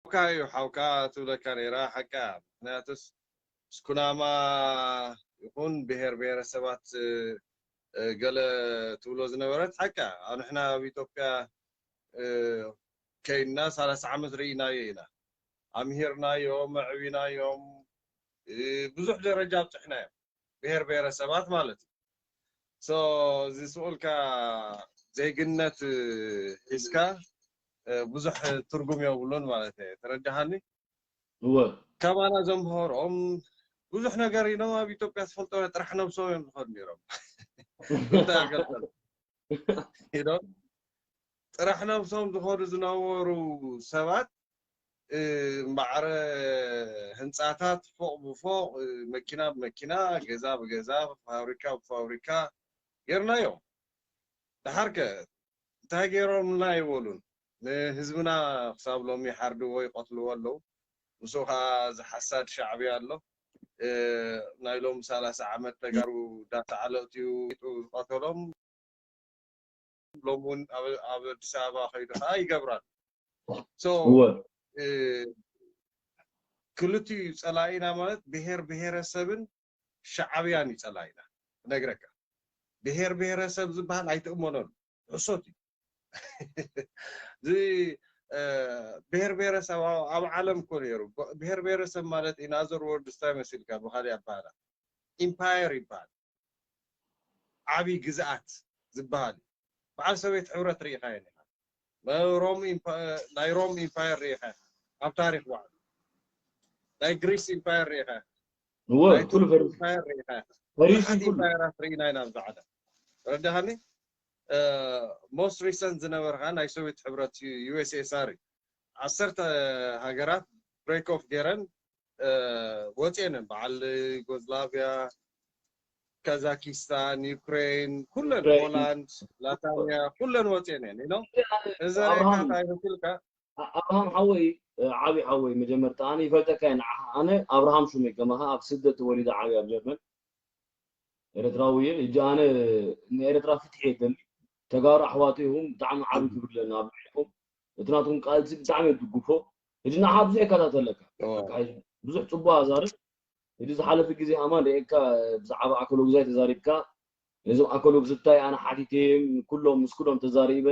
ሓውካ እዩ፣ ሓውካ ትብለካ ነይራ፣ ሓቃ። ምክንያቱስ ምስ ኩናማ ይኹን ብሄር ብሄረሰባት፣ እ፣ እ፣ ገለ ትብሎ ዝነበረት ሓቃ። ኣብ ንሕና ኣብ ኢትዮጵያ፣ እ፣ ከይድና ሰላሳ ዓመት ርኢናዮ ኢና። ኣምሂርናዮም፣ ኣዕቢናዮም፣ እ፣ ብዙሕ ደረጃ ኣብፅሕናዮም። ብሄር ብሄረሰባት ማለት እዩ። So፣ እዚ ስኡልካ ዜግነት፣ እ፣ ሒዝካ፣ እ፣ ብዙሕ ትርጉም የብሉን ማለት እዩ። ተረዳሃኒ? እወ። ካባና ዘምሃሮም ብዙሕ ነገር ኢሎም ኣብ ኢትዮጵያ ዝፈልጦ ጥራሕ ነብሶም እዮም ዝኸዱ ነይሮም። እንታይ ኣገልገሉ? ኢሎም ጥራሕ ነብሶም ዝኸዱ ዝነበሩ ሰባት፣ እ፣ ማዕረ ህንፃታት ፎቕ ብፎቕ፣ እ፣ መኪና ብመኪና፣ ገዛ ብገዛ፣ ፋብሪካ ብፋብሪካ ጌርናዮም። ደሓርከ እንታይ ገይሮምልና ኣይበሉን። ንህዝብና ክሳብ ሎሚ ይሓርድዎ ይቐትልዎ ኣለዉ። ምስኡ ከዓ እዚ ሓሳድ ሻዕብያ ኣሎ። እ፣ ናይ ሎሚ ሰላሳ ዓመት ተጋሩ ዳተዓለቕትዩ ዝቐተሎም ሎም እውን ኣብ ኣብ ኣዲስ ኣበባ ከይዱ ከዓ ይገብራሉ። So፣ እወ። እ፣ ክልቲኡ ጸላኢና ማለት ብሄር ብሄረሰብን ሻዕብያን እዩ ጸላኢና። እነግረካ፣ ብሄር ብሄረሰብ ዝበሃል ኣይትእመነሉ፣ ሕሶት እዩ። እዚ፣ እ፣ ብሄር ብሄረሰብ ኣብ ኣብ ዓለም እኮ ነይሩ። ብሄር ብሄረሰብ ማለት in other words እንታይ መሲልካ ብካሊእ ኣባህላ ኢምፓየር ይበሃል። ዓቢ ግዝኣት ዝበሃል እዩ። በዓል ሶቪየት ሕብረት ርኢኻዮ ኢኻ። ሮም ኢምፓ-፣ ናይ ሮም ኢምፓየር ርኢኻ ኢኻ። ኣብ ታሪኽ ባዕሉ ናይ ግሪስ ኢምፓየር ርኢኻ ኢኻ። እወ ናይ ኩሉ ቱርኪ ፈሪሱ ኢምፓየር ርኢኻ ኢኻ። ፈሪሱ ብዙሓት ኩሉ ኢምፓየራት ርኢና ኢና ኣብዚ ዓለም። ረዳሃኒ? ሞስት ሪሰንት ዝነበረ ከዓ ናይ ሶቪየት ሕብረት ዩ ኤስ ኤስ ኣር እዩ። ዓሰርተ ሃገራት ብሬክ ኦፍ ገይረን፣ እ፣ ወፅኤን እየን። በዓል ዩጎዝላቪያ፣ ካዛኪስታን፣ ዩክሬን፣ ኩለን ዩክሬን ፖላንድ፣ ላታንያ ኩለን ወፅኤን እየን ኢሎም። እዚ ዘረካ ኣብርሃም እንታይ መስልካ? ኣብርሃም ሓወይ፣ ዓቢ ሓወይ፣ መጀመርታ ኣነ ይፈልጠካ እየ ንዓኻ። ኣነ ኣብርሃም ሹመይ ከማኻ ኣብ ስደት ተወሊደ ዓቢ ኣብ ጀርመን ኤርትራዊ እየ። ሕጂ ኣነ ንኤርትራ ፍትሒ እየ ደሊ። ተጋሩ ኣሕዋተይ ኢኹም፣ ብጣዕሚ ዓቢ ክብሪ ኣለኒ ኣብ ልዕሊኹም። እቲ ናትኩም ቃልሲ ብጣዕሚ እየ ዝድግፎ። ሕጂ ንዓኻ ብዙሕ ይከታተለካ። ብዙሕ ጽቡቕ ኣዛርብ። ሕጂ ዝሓለፈ ግዜ ኣማን ርኤካ ብዛዕባ ኣከለጉዛይ ተዛሪብካ። ነዞም ኣከለጉዝታይ ኣነ ሓቲተዮም ኩሎም ምስ ኩሎም ተዛሪበ።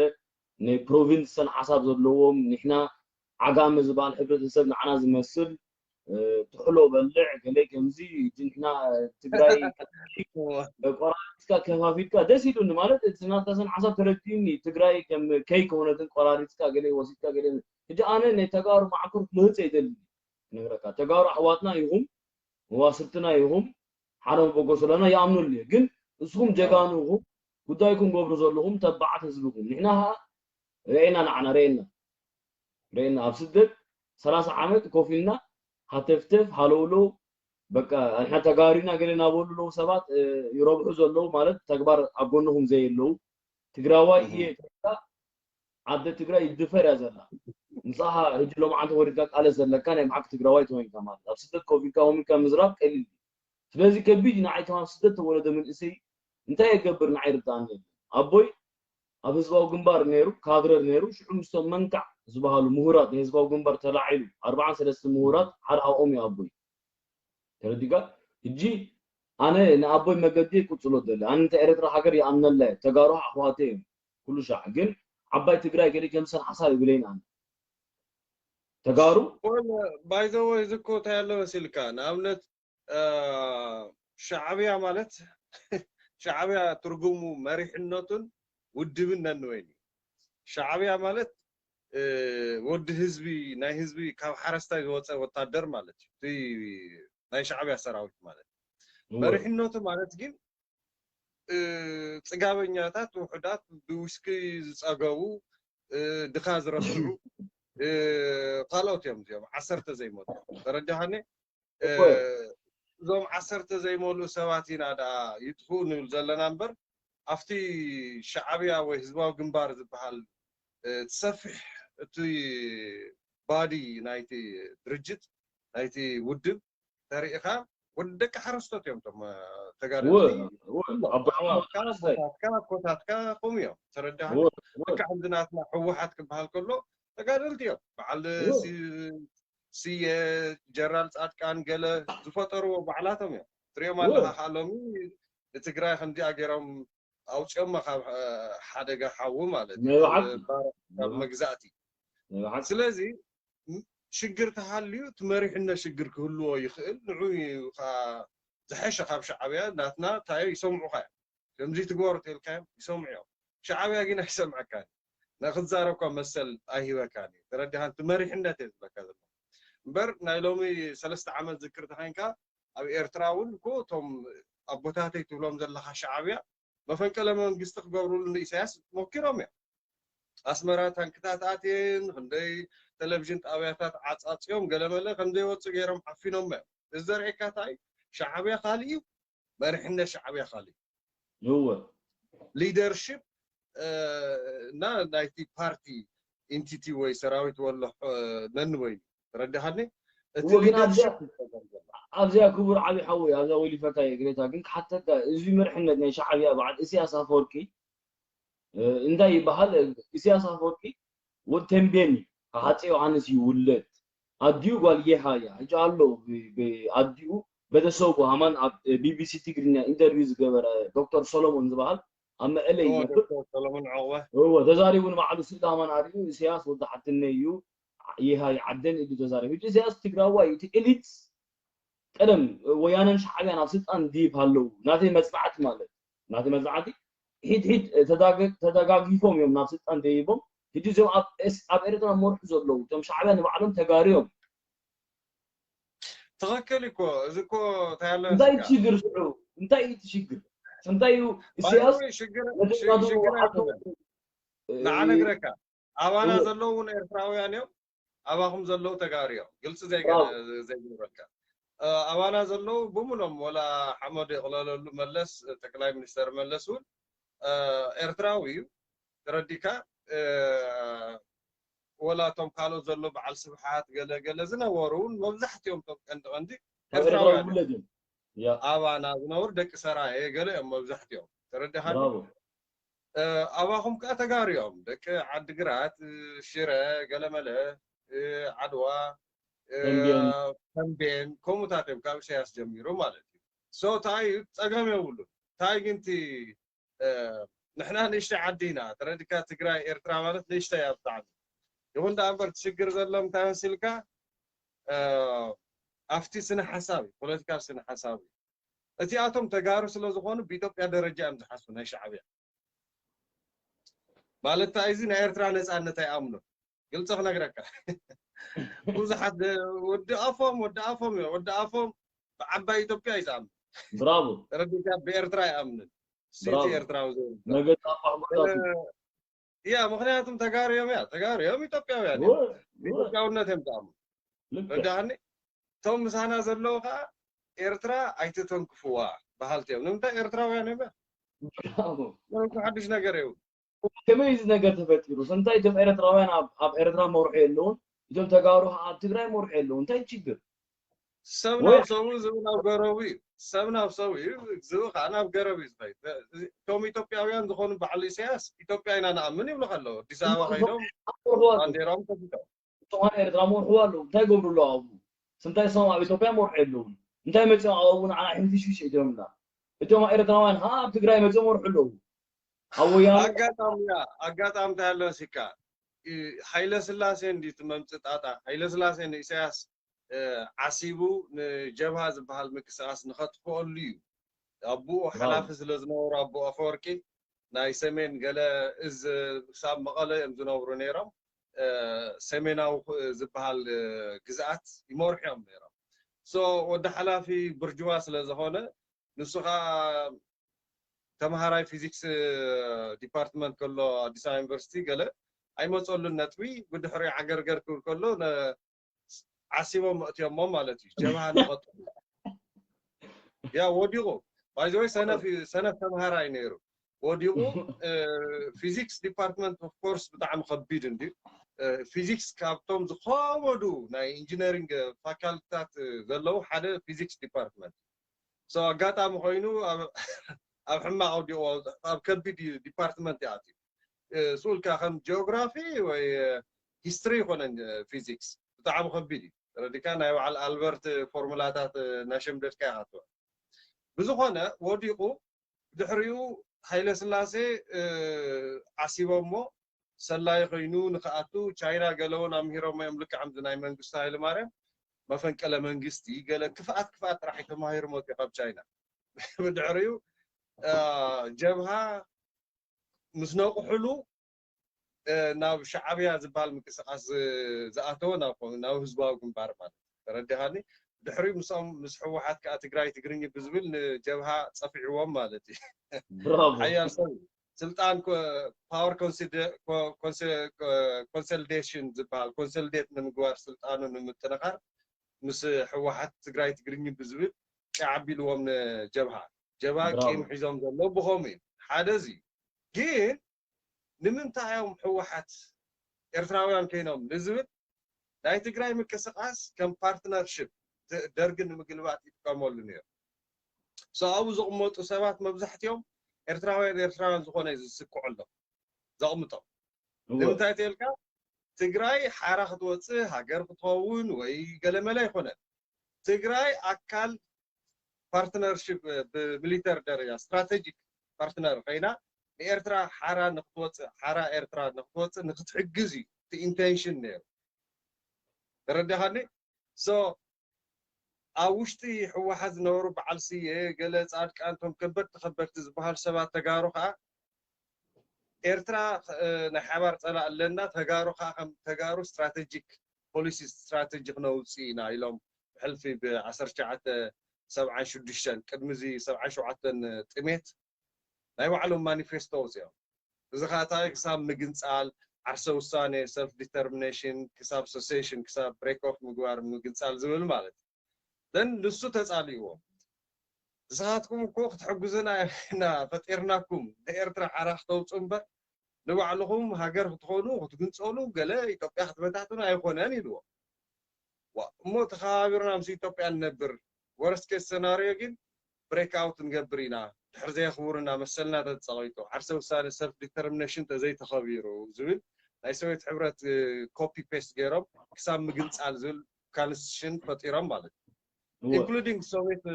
ናይ ፕሮቪንስ ሰን ሓሳብ ዘለዎም ንሕና ዓጋመ ዝበሃል ሕብረተሰብ ንዓና ዝመስል እ፣ ጥሕሎ በልዕ ገለ ከምዚ ሕጂ ንሕና ትግራይ ቆራሪፅካ ከፋፊልካ ደስ ኢሉኒ ማለት እቲ ናትካ ሰን ሓሳብ ተረዲኡኒ ትግራይ ከም ከይ ከሆነትን ቆራሪፅካ ገለ ወሲድካ ገለ ሕጂ ኣነ ናይ ተጋሩ ማዕኮር ክልህፅ ኣይደልን ክነግረካ ተጋሩ ኣሕዋትና ኢኹም መዋስብትና ኢኹም ሓደ መበገሶ ኣለና ይኣምነሉ እየ ግን ንስኹም ጀጋኑ ኢኹም ጉዳይኩም ገብሩ ዘለኹም ተባዓት ህዝብኹም ንሕና ከዓ ርኤና ንዓና ርኤና ርኤና ኣብ ስደት ሰላሳ ዓመት ኮፍ ኢልና ሃተፍተፍ ሃለውለው በቃ ንሕና ተጋሩና ገለ እናበሉ ኣለዉ ሰባት ይረብሑ ዘለዉ ማለት ተግባር ኣብ ጎንኹም ዘየለዉ ትግራዋይ እየ ተካ ዓደ ትግራይ ይድፈር እያ ዘላ ምሳኻ ሕጂ ሎምዓንቲ ወሪድካ ቃለስ ዘለካ ናይ ብሓቂ ትግራዋይ ተኮይንካ ማለት ኣብ ስደት ኮፍ ኢልካ ሆም ኢልካ ምዝራብ ቀሊል እዩ ስለዚ ከቢድ እዩ ንዓይ ከም ኣብ ስደት ተወለደ መንእሰይ እንታይ የገብር ንዓይ ርድኣኒ የለን ኣቦይ ኣብ ህዝባዊ ግንባር ነይሩ ካድረ ነይሩ ሽዑ ምስቶም መንካዕ ዝበሃሉ ምሁራት ናይ ህዝባዊ ግንባር ተላዒሉ ኣርባዓን ሰለስተ ምሁራት ሓደ ኣብኦም እዩ ኣቦይ ተረዲካ ሕጂ ኣነ ንኣቦይ መገዲ ይቅፅሎ ደለ ኣነ ንታ ኤረትራ ሃገር ይኣምነላ እየ ተጋሩ ኣሕዋተ እዮም ኩሉ ሻዕ ግን ዓባይ ትግራይ ገለ ከምሰን ሓሳብ ይብለይን ኣነ ተጋሩ ባይዘወይ እዚ እኮ እንታይ ኣሎ መሲልካ ንኣብነት ሻዕብያ ማለት ሻዕብያ ትርጉሙ መሪሕነቱን ውድብን ነንወይን እዩ። ሻዕብያ ማለት ወዲ ህዝቢ ናይ ህዝቢ ካብ ሓረስታይ ዝወፀ ወታደር ማለት እዩ። ናይ ሻዕብያ ሰራዊት ማለት መሪሕነቱ ማለት ግን ፅጋበኛታት ውሑዳት ብዊስኪ ዝፀገቡ ድኻ ዝረስዑ ካልኦት እዮም እዚኦም ዓሰርተ ዘይመጡ ተረዳሃኒ እዞም ዓሰርተ ዘይመልኡ ሰባት ኢና ደኣ ይጥፍኡ ንብል ዘለና እምበር ኣብቲ ሻዕብያ ወይ ህዝባዊ ግንባር ዝበሃል እቲ ሰፊሕ እቲ ባዲ ናይቲ ድርጅት ናይቲ ውድብ ተሪኢኻ ወዲ ደቂ ሓረስቶት እዮም ቶም ተጋደልቲ ኣቦታትካ ኣቦታትካ ከምኡ እዮም ተረዳሃኒ ልክዕ ከምዚ ናትና ህወሓት ክበሃል ከሎ ተጋደልቲ እዮም። በዓል ስየ ጀራል ፃድቃን ገለ ዝፈጠርዎ ባዕላቶም እዮም። ትሪኦም ኣለካ ከዓ ሎሚ ንትግራይ ከምዚኣ ገይሮም ኣውፅኦማ ካብ ሓደጋ ሓዊ ማለት እዩ፣ ካብ መግዛእቲ። ስለዚ ሽግር ተሃልዩ እቲ መሪሕነት ሽግር ክህልዎ ይኽእል። ንዑ ዝሐሸ ካብ ሻዕብያ ናትና ታዮ ይሰምዑካ እዮም። ከምዚ ትግበሩ ተልካዮም ይሰምዑ እዮም። ሻዕብያ ግን ኣይሰምዐካን። ንክትዛረብካ መሰል ኣይህበካን እዩ። ተረዲኻን? እቲ መሪሕነት እየ ዝብለካ ዘሎ እምበር ናይ ሎሚ ሰለስተ ዓመት ዝክር ተኸንካ ኣብ ኤርትራ እውን እኮ እቶም ኣቦታተይ ትብሎም ዘለካ ሻዕብያ መፈንቀለ መንግስቲ ክገብርሉ ንኢሳያስ ሞኪሮም እዮም። ኣስመራ ታንክታት ኣትየን ክንደይ ቴሌቪዥን ጣብያታት ዓጻጽዮም ገለመለ ከምዘይወፁ ገይሮም ዓፊኖም እዮም። እዚ ዘርእየካ እንታይ? ሻዕብያ ካልእ እዩ፣ መሪሕነት ሻዕብያ ካልእ እዩ። እወ ሊደርሽፕ እና ናይቲ ፓርቲ ኢንቲቲ ወይ ሰራዊት ወሎ ነንወይ ተረዲኻኒ? እቲ እወ፣ ግን ኣብዚኣ- ሊደርሽፕ ይፈጠር ዘሎ። ኣብዚኣ ክቡር ዓብዪ ሓወይ ኣብዛ ወሊፈካዮ ግሬታ ግን ክሓተካ እዚ መርሕነት ናይ ሻዕብያ በዓል እስያስ ኣፈወርቂ እንታይ ይበሃል? እስያስ ኣፈወርቂ ወድ ተንቤን እዩ። ካብ ሃፀይ ዮሃንስ ይውለድ። ኣዲኡ ጓል ጌሃ እያ። ሕጂ ኣሎ ብ- ብ- ኣዲኡ ቤተሰቡ ሃማን ኣብ ቢቢሲ ትግርኛ ኢንተርቪው ዝገበረ ዶክተር ሰሎሞን ዝበሃል ኣብ መቐለ ይነብር። ሰለሙን ዕቑበ እወ ተዛሪቡ ንባዕሉ ስእሊ ሃማን ኣርእዩ እስያስ ወዲ ሓትነይ እዩ ይሃ ይዓደን ኢሉ ተዛሪቡ። ሕጂ እስያስ ትግራዋይ እዩ። እቲ ኤሊት ቀደም ወያነን ሻዕብያን ኣብ ስልጣን ድይብ ኣለዉ ናተይ መፅናዕቲ ማለት ናተይ መፅናዕቲ ሒድ ሒድ ተዳገ- ተደጋጊፎም እዮም ናብ ስልጣን ደይቦም። ሕጂ እዚኦም ኣብ ኤስ- ኣብ ኤርትራ መርሑ ዘለዉ እቶም ሻዕብያ ንባዕሎም ተጋርዮም። ትኽክል እኮ እዚ እኮ እንታይ ኣሎ እንታይ እዚጋ? ሽግር ሽዑ እንታይ እዩ እቲ ሽግር? እንታይ እዩ እስያስ ባይዘወይ ሽግር ነቲ ሽግር ናቱ ሽግር ኣቶ ኣይኮነን። ንዓ ነግረካ ኣባና ዘለዉ እውን ኤርትራውያን እዮም፣ ኣባኹም ዘለዉ ተጋሩ እዮም። ግልፂ ዘይገ- ብራቮ። ዘይገብረልካ እ፣ ኣባና ዘለዉ ብምሎም ወላ ሓመድ የቕለለሉ መለስ ጠቅላይ ሚኒስተር መለስ እውን እ፣ ኤርትራዊ እዩ። ተረዲካ እ፣ ወላ እቶም ካልኦት ዘሎ በዓል ስብሓት ገለ ገለ ዝነበሩ እውን መብዛሕትኦም እቶም ቀንዲ ቀንዲ ካብ ኤርትራ ኤርትራውያን እዮም። ይውለድ እዮም። ያ ኣባና ዝነብሩ ደቂ ሰራየ ገለ እዮም መብዛሕትኦም። ተረዲኻኒ? ብራቮ። እ፣ ኣባኹም ከዓ ተጋሩ እዮም። ደቂ ዓድግራት፣ ሽረ፣ ገለመለ፣ እ፣ ዓድዋ፣ እ፣ ተንቤን። ተንቤን ከምኡታት እዮም ካብ ኢሳያስ ጀሚሩ ማለት እዩ። ሶ እንታይ እዩ ፀገም የብሉን። እንታይ ግን እቲ እ፣ ንሕና ንእሽተይ ዓዲ ኢና ተረዲካ። ትግራይ ኤርትራ ማለት ንእሽተይ እያ ብጣዕሚ። ይኹን ደኣ እምበር እቲ ሽግር ዘሎ እንታይ መሲልካ እ፣ ኣብቲ ስነ ሓሳብ እዩ፣ ፖለቲካል ስነ ሓሳብ እዩ። እቲኣቶም ተጋሩ ስለ ዝኾኑ ብኢትዮጵያ ደረጃ እዮም ዝሓስቡ ናይ ሻዕብያ ማለት እንታይ እዚ ናይ ኤርትራ ነፃነት ኣይኣምኑን። ግልፂ ክነግረካ ብዙሓት ደ- ወዲ ኣፎም ወዲ ኣፎም እዮም ወዲ ኣፎም ብዓባይ ኢትዮጵያ እዩ ዝኣምን። ብራቮ። ተረዲካ ብኤርትራ ኣይኣምንን። ሲቲ ብራቮ። ኤርትራዊ ዘይርዳ ነገ ጣፋ ቦታቱ ያ ምክንያቱም ተጋሩ እዮም ያ ተጋሩ እዮም ኢትዮጵያውያን እዮም። ብኢትዮጵያውነት እዮም ዝኣምኑ። ልክ ረዳእኒ እቶም ምሳና ዘለዉ ከዓ ኤርትራ ኣይትተንክፍዋ በሃልቲ እዮም። ንምንታይ ኤርትራውያን እዮም። ብራቮ። ምንም ሓድሽ ነገር እዩ። ከመይ እዚ ነገር ተፈጢሩ እንታይ እቶም ኤርትራውያን ኣብ ኣብ ኤርትራ መርሑ የለውን እቶም ተጋሩ ኣብ ትግራይ መርሑ የለውን እንታይ ችግር? ሰብ ወይ- ናብ ሰቡ ዝብል ናብ ገረቡ እዩ። ሰብ ናብ ሰቡ እዩ ዝብል ከዓ ናብ ገረቡ እዩ ዝኸይድ። እቶም ኢትዮጵያውያን ዝኾኑ በዓል ኢሳያስ ኢትዮጵያ ኢና ንኣምን ይብሉ ከለዉ ኣዲስ ኣበባ ከይዶም መርሕዋ ኣለዉ። ባንዴራኦም ከፊቶም እቶም ኣብ ኤርትራ መርሕዋ ኣለዉ እንታይ ገብሩ ኣለዉ ኣብኡ? ስንታይ ሰም ኣብ ኢትዮጵያ መርሑ የለውን እንታይ መፅኦም ኣብኡ ንዓና ሕንፍሽፍሽ ኢትዮምና እቶም ኤርትራውያን ከዓ ኣብ ትግራይ መፅኦም መርሑ ኣለዉ ኣብ ወያነ ኣጋጣሚ እያ ኣጋጣሚ እንታይ ኣሎ ሲካ ሃይለ ስላሴ እንዲ ትመምፅ ጣጣ ሃይለ ስላሴ ንኢሳያስ እ፣ ዓሲቡ ንጀብሃ ዝበሃል ምንቅስቃስ ንኸጥፍኦሉ እዩ። ኣቦኡ ሓላፊ ስለ ዝነበሩ ኣቦ ኣፈወርቂ ናይ ሰሜን ገለ እዝ ክሳብ መቐለ እዮም ዝነብሩ ነይሮም። እ፣ ሰሜናዊ ክ- ዝበሃል እ፣ ግዝኣት ይመርሑ እዮም ነይሮም። ሶ ወዲ ሓላፊ ብርጅዋ ስለ ዝኾነ ንሱ ከዓ ተምሃራይ ፊዚክስ ዲፓርትመንት ከሎ ኣዲስ ኣበባ ዩኒቨርሲቲ ገለ ኣይመፀሉን ነጥቢ ብድሕሪ ዓገርገር ክብል ከሎ ነ- ዓሲቦም መእትዮሞ ማለት እዩ ጀብሃ ንቐጥሉ ያ ወዲቑ ባይዘወይ ሰነፍ ሰነፍ ተምሃራይ ነይሩ ወዲቑ ፊዚክስ ዲፓርትመንት ኦፍኮርስ ብጣዕሚ ከቢድ እንዲ ፊዚክስ ካብቶም ዝኸበዱ ናይ ኢንጂነሪንግ ፋካልትታት ዘለዉ ሓደ ፊዚክስ ዲፓርትመንት ሶ ኣጋጣሚ ኮይኑ ኣብ ሕማቕ ኣውዲቑ ኣብ ከቢድ ዲፓርትመንት ይኣትዩ ስኡልካ ከም ጂኦግራፊ ወይ ሂስትሪ ይኮነን ፊዚክስ ብጣዕሚ ከቢድ እዩ። ረዲካ ናይ በዓል ኣልበርት ፎርሙላታት እናሸምደድካ ይኣትወ። ብዝኾነ ወዲቑ ድሕሪኡ ሃይለ ስላሴ ዓሲቦሞ ሰላይ ኮይኑ ንክኣቱ ቻይና ገለ እውን ኣምሂሮሞ እዮም። ልክዕ ከምዚ ናይ መንግስቱ ሃይለ ማርያም መፈንቀለ መንግስቲ ገለ ክፍኣት ክፍኣት ጥራሕ ተማሂሩ መፅኡ ካብ ቻይና። ብድሕሪኡ ጀብሃ ምስ ነቑሕሉ ናብ ሻዕብያ ዝበሃል ምንቅስቃስ ዝኣተወ ናብ ህዝባዊ ግንባር ማለት ተረዲኻኒ። ድሕሪኡ ምስኦም ምስ ህወሓት ከዓ ትግራይ ትግርኝ ብዝብል ንጀብሃ ፀፊዕዎም ማለት እዩ። ሓያል ሰብ ስልጣን ፓወር ኮንሶሊዴሽን ዝበሃል ኮንሶሊዴት ንምግባር ስልጣኑ ንምጥንኻር ምስ ህወሓት ትግራይ ትግርኝ ብዝብል ቂዓ ኣቢልዎም ንጀብሃ። ጀብሃ ቂም ሒዞም ዘለዉ ብኸምኡ እዩ። ሓደ እዚ ግን ንምንታይ እዮም ህወሓት ኤርትራውያን ኮይኖም ንዝብል ናይ ትግራይ ምቅስቃስ ከም ፓርትነርሽፕ ደርጊ ንምግልባጥ ይጥቀመሉ ነይሩ። ኣብኡ ዝቕመጡ ሰባት መብዛሕትኦም ኤርትራውያን ኤርትራውያን ዝኾነ እዩ ዝስክዖሎም ዘቕምጦም። ንምንታይ ተልካ ትግራይ ሓራ ክትወፅእ ሃገር ክትኸውን ወይ ገለመለ ኣይኮነን። ትግራይ ኣካል ፓርትነርሽፕ ብሚሊተር ደረጃ ስትራቴጂክ ፓርትነር ኮይና ንኤርትራ ሓራ ንክትወፅእ ሓራ ኤርትራ ንክትወፅእ ንክትሕግዝ እዩ እቲ ኢንቴንሽን ነይሩ። ተረዳኻኒ? ሶ ኣብ ውሽጢ ህወሓት ዝነበሩ በዓል ስየ ገለ ፃድቃን እቶም ከበድቲ ከበድቲ ዝበሃሉ ሰባት ተጋሩ ከዓ ኤርትራ ናይ ሓባር ፀላእ ኣለና፣ ተጋሩ ከዓ ከም ተጋሩ ስትራቴጂክ ፖሊሲ ስትራቴጂ ክነውፅእ ኢና ኢሎም ብሕልፊ ብዓሰርተ ትሽዓተ ሰብዓን ሽዱሽተን ቅድሚ እዚ ሰብዓን ሸውዓተን ጥሜት ናይ ባዕሎም ማኒፌስቶ ኣውፂኦም። እዚ ከዓ እንታይ ክሳብ ምግንፃል ዓርሰ ውሳኔ ሰልፍ ዲተርሚኔሽን ክሳብ ሶሴሽን ክሳብ ብሬክ ኦፍ ምግባር ምግንፃል ዝብል ማለት እዩ። ዘን ንሱ ተፃሊእዎም ንስኻትኩም እኮ ክትሕግዙና ኢና ፈጢርናኩም ንኤርትራ ሓራ ክተውፁ እምበር ንባዕልኹም ሃገር ክትኾኑ ክትግንፀሉ ገለ ኢትዮጵያ ክትበታትኑ ኣይኮነን ኢልዎም። እሞ ተኸባቢርና ምስ ኢትዮጵያ ንነብር ወረስት ኬስ ሰናርዮ ግን ብሬክ ኣውት ንገብር ኢና ድሕር ዘየኽብሩና መሰልና ተፀቒጡ ዓርሰ ውሳነ ሰልፍ ዲተርሚኔሽን ተዘይተኸቢሩ ዝብል ናይ ሶቪየት ሕብረት ኮፒ ፔስት ገይሮም ክሳብ ምግንፃል ዝብል ካንስቲቱሽን ፈጢሮም ማለት እዩ። ኢንክሉዲንግ ሶቪየት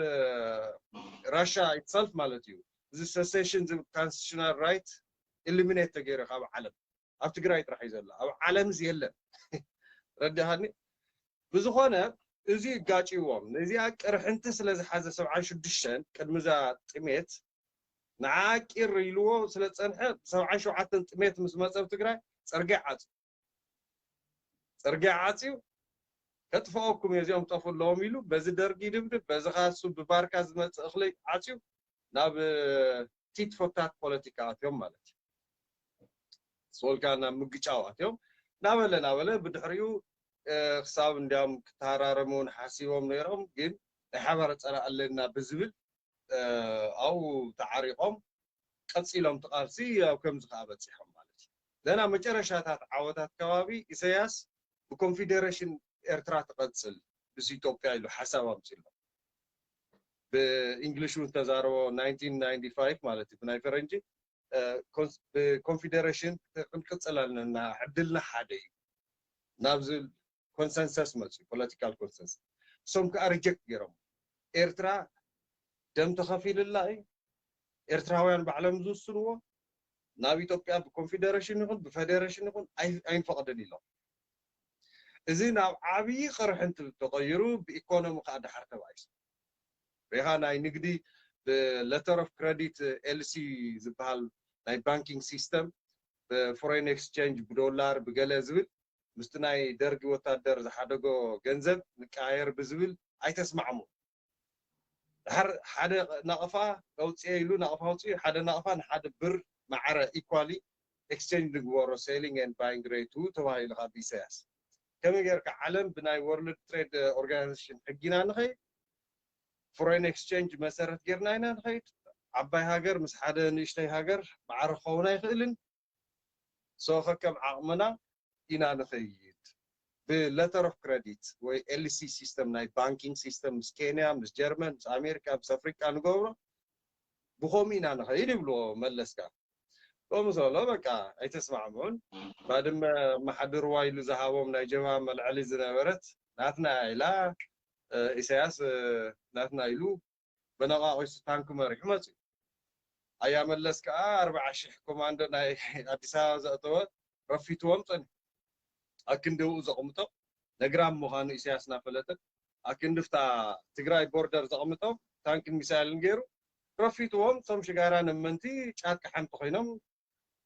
ራሻ ኢትሰልፍ ማለት እዩ። እዚ ሰሴሽን ዝብል ካንስቲቱሽናል ራይት ኢሊሚኔት ተገይሩ ካብ ዓለም ኣብ ትግራይ ጥራሕ እዩ ዘሎ ኣብ ዓለም እዚ የለን። ረዳሃኒ ብዝኾነ እዚ ይጋጭዎም ነዚኣ ቅርሕንቲ ስለ ዝሓዘ ሰብዓን ሽዱሽተን ቅድሚ እዛ ጥሜት ንዓ ቂር ኢልዎ ስለ ዝፀንሐ ሰብዓን ሸውዓተን ጥሜት ምስ መፀ ኣብ ትግራይ ፀርጊያ ዓፅዩ ፅርጊያ ዓፅዩ ከጥፍኦኩም እየ እዚኦም ጠፉ ኣለዎም ኢሉ በዚ ደርጊ ድብድብ በዚ ካሱ ብባርካ ዝመፅእ እኽሊ ዓፅዩ ናብ ቲት ፎታት ፖለቲካ ኣትዮም ማለት እዩ። ስወልካ ናብ ምግጫው ኣትዮም ናበለ ናበለ ብድሕሪኡ ክሳብ እንዲያም ክተሃራረሙ እውን ሓሲቦም ነይሮም ግን ናይ ሓባር ፀላእ ኣለና ብዝብል ኣብኡ ተዓሪቆም ቀፂሎም ትቃልሲ ኣብ ከምዚ ከዓ በፂሖም ማለት እዩ። ዘና መጨረሻታት ዓወታት ከባቢ ኢሳያስ ብኮንፌዴሬሽን ኤርትራ ትቐፅል ምስ ኢትዮጵያ ኢሉ ሓሳብ ኣምፂሎም ብእንግሊሽ እውን ዝተዛረቦ ናይንቲን ናይንቲ ፋይቭ ማለት እዩ ብናይ ፈረንጂ ብኮንፌዴሬሽን ክንቅፅል ኣለና ዕድልና ሓደ እዩ ናብ ዝብል ኮንሰንሰስ መፅኡ ፖለቲካል ኮንሰንሰስ እሶም ከዓ ሪጀክት ገይሮም ኤርትራ ደም ተኸፊልላ እዩ ኤርትራውያን ባዕሎም ዝውስንዎ ናብ ኢትዮጵያ ብኮንፌዴሬሽን ይኹን ብፌዴሬሽን ይኹን ኣይንፈቕድን ኢሎም እዚ ናብ ዓብዪ ቅርሕንቲ ተቐይሩ ብኢኮኖሚ ከዓ ድሓር ተባኢሱ ሪኻ ናይ ንግዲ ብለተር ኦፍ ክረዲት ኤልሲ ዝበሃል ናይ ባንኪንግ ሲስተም ብፎሬን ኤክስቼንጅ ብዶላር ብገለ ዝብል ምስቲ ናይ ደርጊ ወታደር ዝሓደጎ ገንዘብ ንቀያየር ብዝብል ኣይተስማዕሙ ድሓር ሓደ ናቕፋ ኣውፅኤ ኢሉ ናቕፋ ኣውፅኡ ሓደ ናቕፋ ንሓደ ብር ማዕረ ኢኳሊ ኤክስቼንጅ ንግበሮ ሴሊንግ ኤንድ ባይንግ ሬቱ ተባሂሉ ካብ ኢሳያስ ከመይ ጌርካ ዓለም ብናይ ወርልድ ትሬድ ኦርጋናይዜሽን ሕጊና ንኸይድ ፎሬን ኤክስቼንጅ መሰረት ጌርና ኢና ንኸይድ ዓባይ ሃገር ምስ ሓደ ንእሽተይ ሃገር ማዕረ ክኸውን ኣይኽእልን ሶ ከከም ዓቕምና ኢና ንኸይድ ብለተር ኦፍ ክረዲት ወይ ኤልሲ ሲስተም ናይ ባንኪንግ ሲስተም ምስ ኬንያ ምስ ጀርመን ምስ ኣሜሪካ ምስ ኣፍሪቃ ንገብሮ ብኸምኡ ኢና ንኸይድ ይብልዎ መለስካ ከምኡ ዘሎ በቃ ኣይተስማዕምዑን። ባድመ መሓድርዋ ኢሉ ዝሃቦም ናይ ጀብሃ መልዐሊ ዝነበረት ናትና ኢላ፣ ኢሳያስ ናትና ኢሉ በነቓቒሱ ታንኪ መሪሑ መፅዩ። ኣያ መለስ ከዓ ኣርባዓ ሽሕ ኮማንዶ ናይ ኣዲስ ኣበባ ዘእተወ ረፊትዎም ፀኒሑ። ኣክንዲ ብኡ ዘቕምጦ ነግራም ምዃኑ ኢሳያስ እናፈለጠ ኣክንዲ ፍታ ትግራይ ቦርደር ዘቕምጦ ታንክን ሚሳይልን ገይሩ ረፊትዎም። እቶም ሽጋራ ነመንቲ ጫት ቀሓምቲ ኮይኖም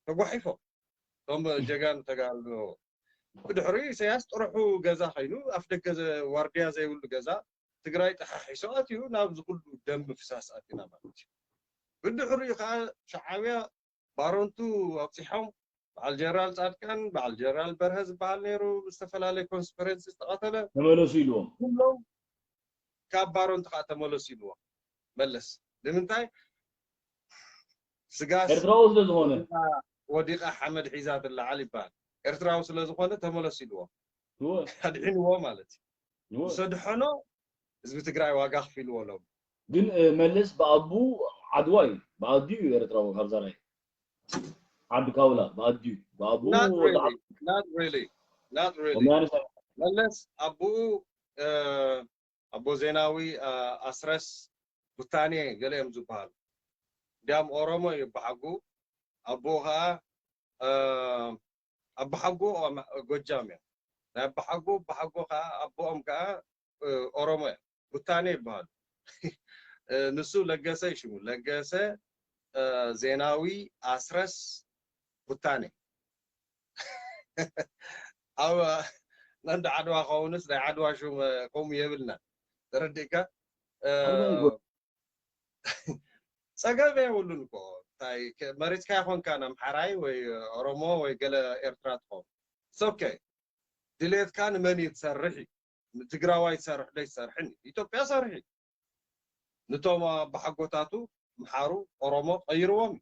ተጓሒፎም። እቶም ጀጋኑ ተጋሩ ብድሕሪኡ ኢሳያስ ጥርሑ ገዛ ኮይኑ ኣፍ ደገ ዋርድያ ዘይብሉ ገዛ ትግራይ ጠሓሒሱ ኣትዩ ናብዚ ኩሉ ደም ምፍሳስ ኣቲና ማለት እዩ። ብድሕሪኡ ከዓ ሸዓብያ ባሮንቱ ኣብፂሖም በዓል ጀነራል ፃድቃን በዓል ጀነራል በርሀ ዝበሃል ነይሩ ብዝተፈላለየ ኮንስፐረንሲ ዝተቐተለ ተመለሱ ኢልዎም። ኩሎም ካብ ባሮንቱ ከዓ ተመለሱ ኢልዎም። መለስ ንምንታይ ስጋስ ኤርትራዊ ስለ ዝኾነ ወዲቓ ሓመድ ሒዛ ትለዓል ይበሃል። ኤርትራዊ ስለ ዝኾነ ተመለሱ ኢልዎም። ኣድሒንዎ ማለት እዩ። ዝሰድሐኖ ህዝቢ ትግራይ ዋጋ ክፊልዎ ሎም ግን መለስ ብኣቡ ዓድዋ እዩ። ብኣዲኡ እዩ ኤርትራዊ ካብዛ ናይ ዓዲ ካውላ ብኣዲኡ ብኣቡ መለስ ኣቡኡ ኣቦ ዜናዊ ኣስረስ ቡታኔ ገለ እዮም ዝበሃሉ። እንዲያም ኦሮሞ እዩ ኣባሓጉ። ኣቦኡ ከዓ ኣባሓጉ ጎጃም እዮም። ናይ ኣባሓጉ ኣባሓጉ ከዓ ኣቦኦም ከዓ ኦሮሞ እዮም። ቡታኔ ይበሃሉ። ንሱ ለገሰ ይሽሙ ለገሰ ዜናዊ ኣስረስ ቡታኔ ኣብ እንዳ ዓድዋ ከውንስ ናይ ዓድዋ ሹም ከምኡ የብልና ተረዲእካ። ፀገም የብሉን እኮ እንታይ መሪፅካ ይኮንካ ኣምሓራይ ወይ ኦሮሞ ወይ ገለ ኤርትራ ትኸውን። ኦኬ ድሌትካ ንመን እዩ ትሰርሕ እዩ? ትግራዋይ ትሰርሕ ዶ ይሰርሕን ኢትዮጵያ ሰርሒ ንቶም ኣባሓጎታቱ ምሓሩ ኦሮሞ ቀይርዎም።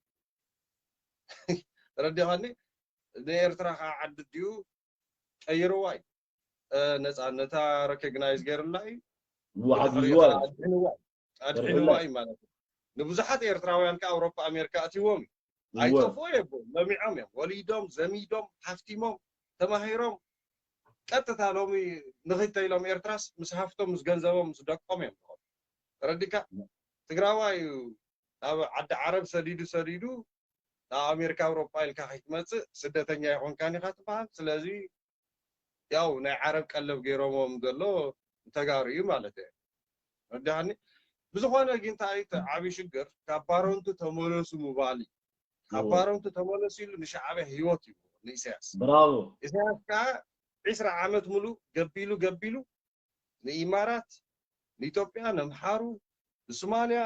ተረዲኻኒ? ንኤርትራ ከዓ ዓዲ ድዩ ቀይርዋ እዩ። ነፃነታ ረኮግናይዝ ገይሩላ እዩ። ኣድሕንዋ እዩ ማለት እዩ። ንብዙሓት ኤርትራውያን ከዓ ኣውሮፓ ኣሜሪካ ኣትይዎም እዩ። ኣይጠፍኡ የቦ ለሚዖም እዮም። ወሊዶም ዘሚዶም ሃፍቲሞም ተማሂሮም ቀጥታ ሎሚ ንኽተይሎም ኤርትራስ ምስ ሃፍቶም ምስ ገንዘቦም ምስ ደቆም እዮም ዝኾኑ። ተረዲካ? ትግራዋይ እዩ ናብ ዓዲ ዓረብ ሰዲዱ ሰዲዱ ናብ ኣሜሪካ ኣውሮጳ ኢልካ ከይትመፅእ ስደተኛ ይኾንካን ኢኻ ትበሃል። ስለዚ ያው ናይ ዓረብ ቀለብ ገይሮሞም ዘሎ ንተጋሩ እዩ ማለት እዩ። ረዳሃኒ? ብዝኾነ ግን እንታይ እቲ ዓብዪ ሽግር ካብ ባሮንቱ ተመለሱ ምባል እዩ። ካብ ባሮንቱ ተመለሱ ኢሉ ንሻዕብያ ህይወት እዩ ንኢሳያስ። ብራቮ። ኢሳያስ ከዓ ዒስራ ዓመት ሙሉእ ገቢሉ ገቢሉ ንኢማራት ንኢትዮጵያ ነምሓሩ ንሶማልያ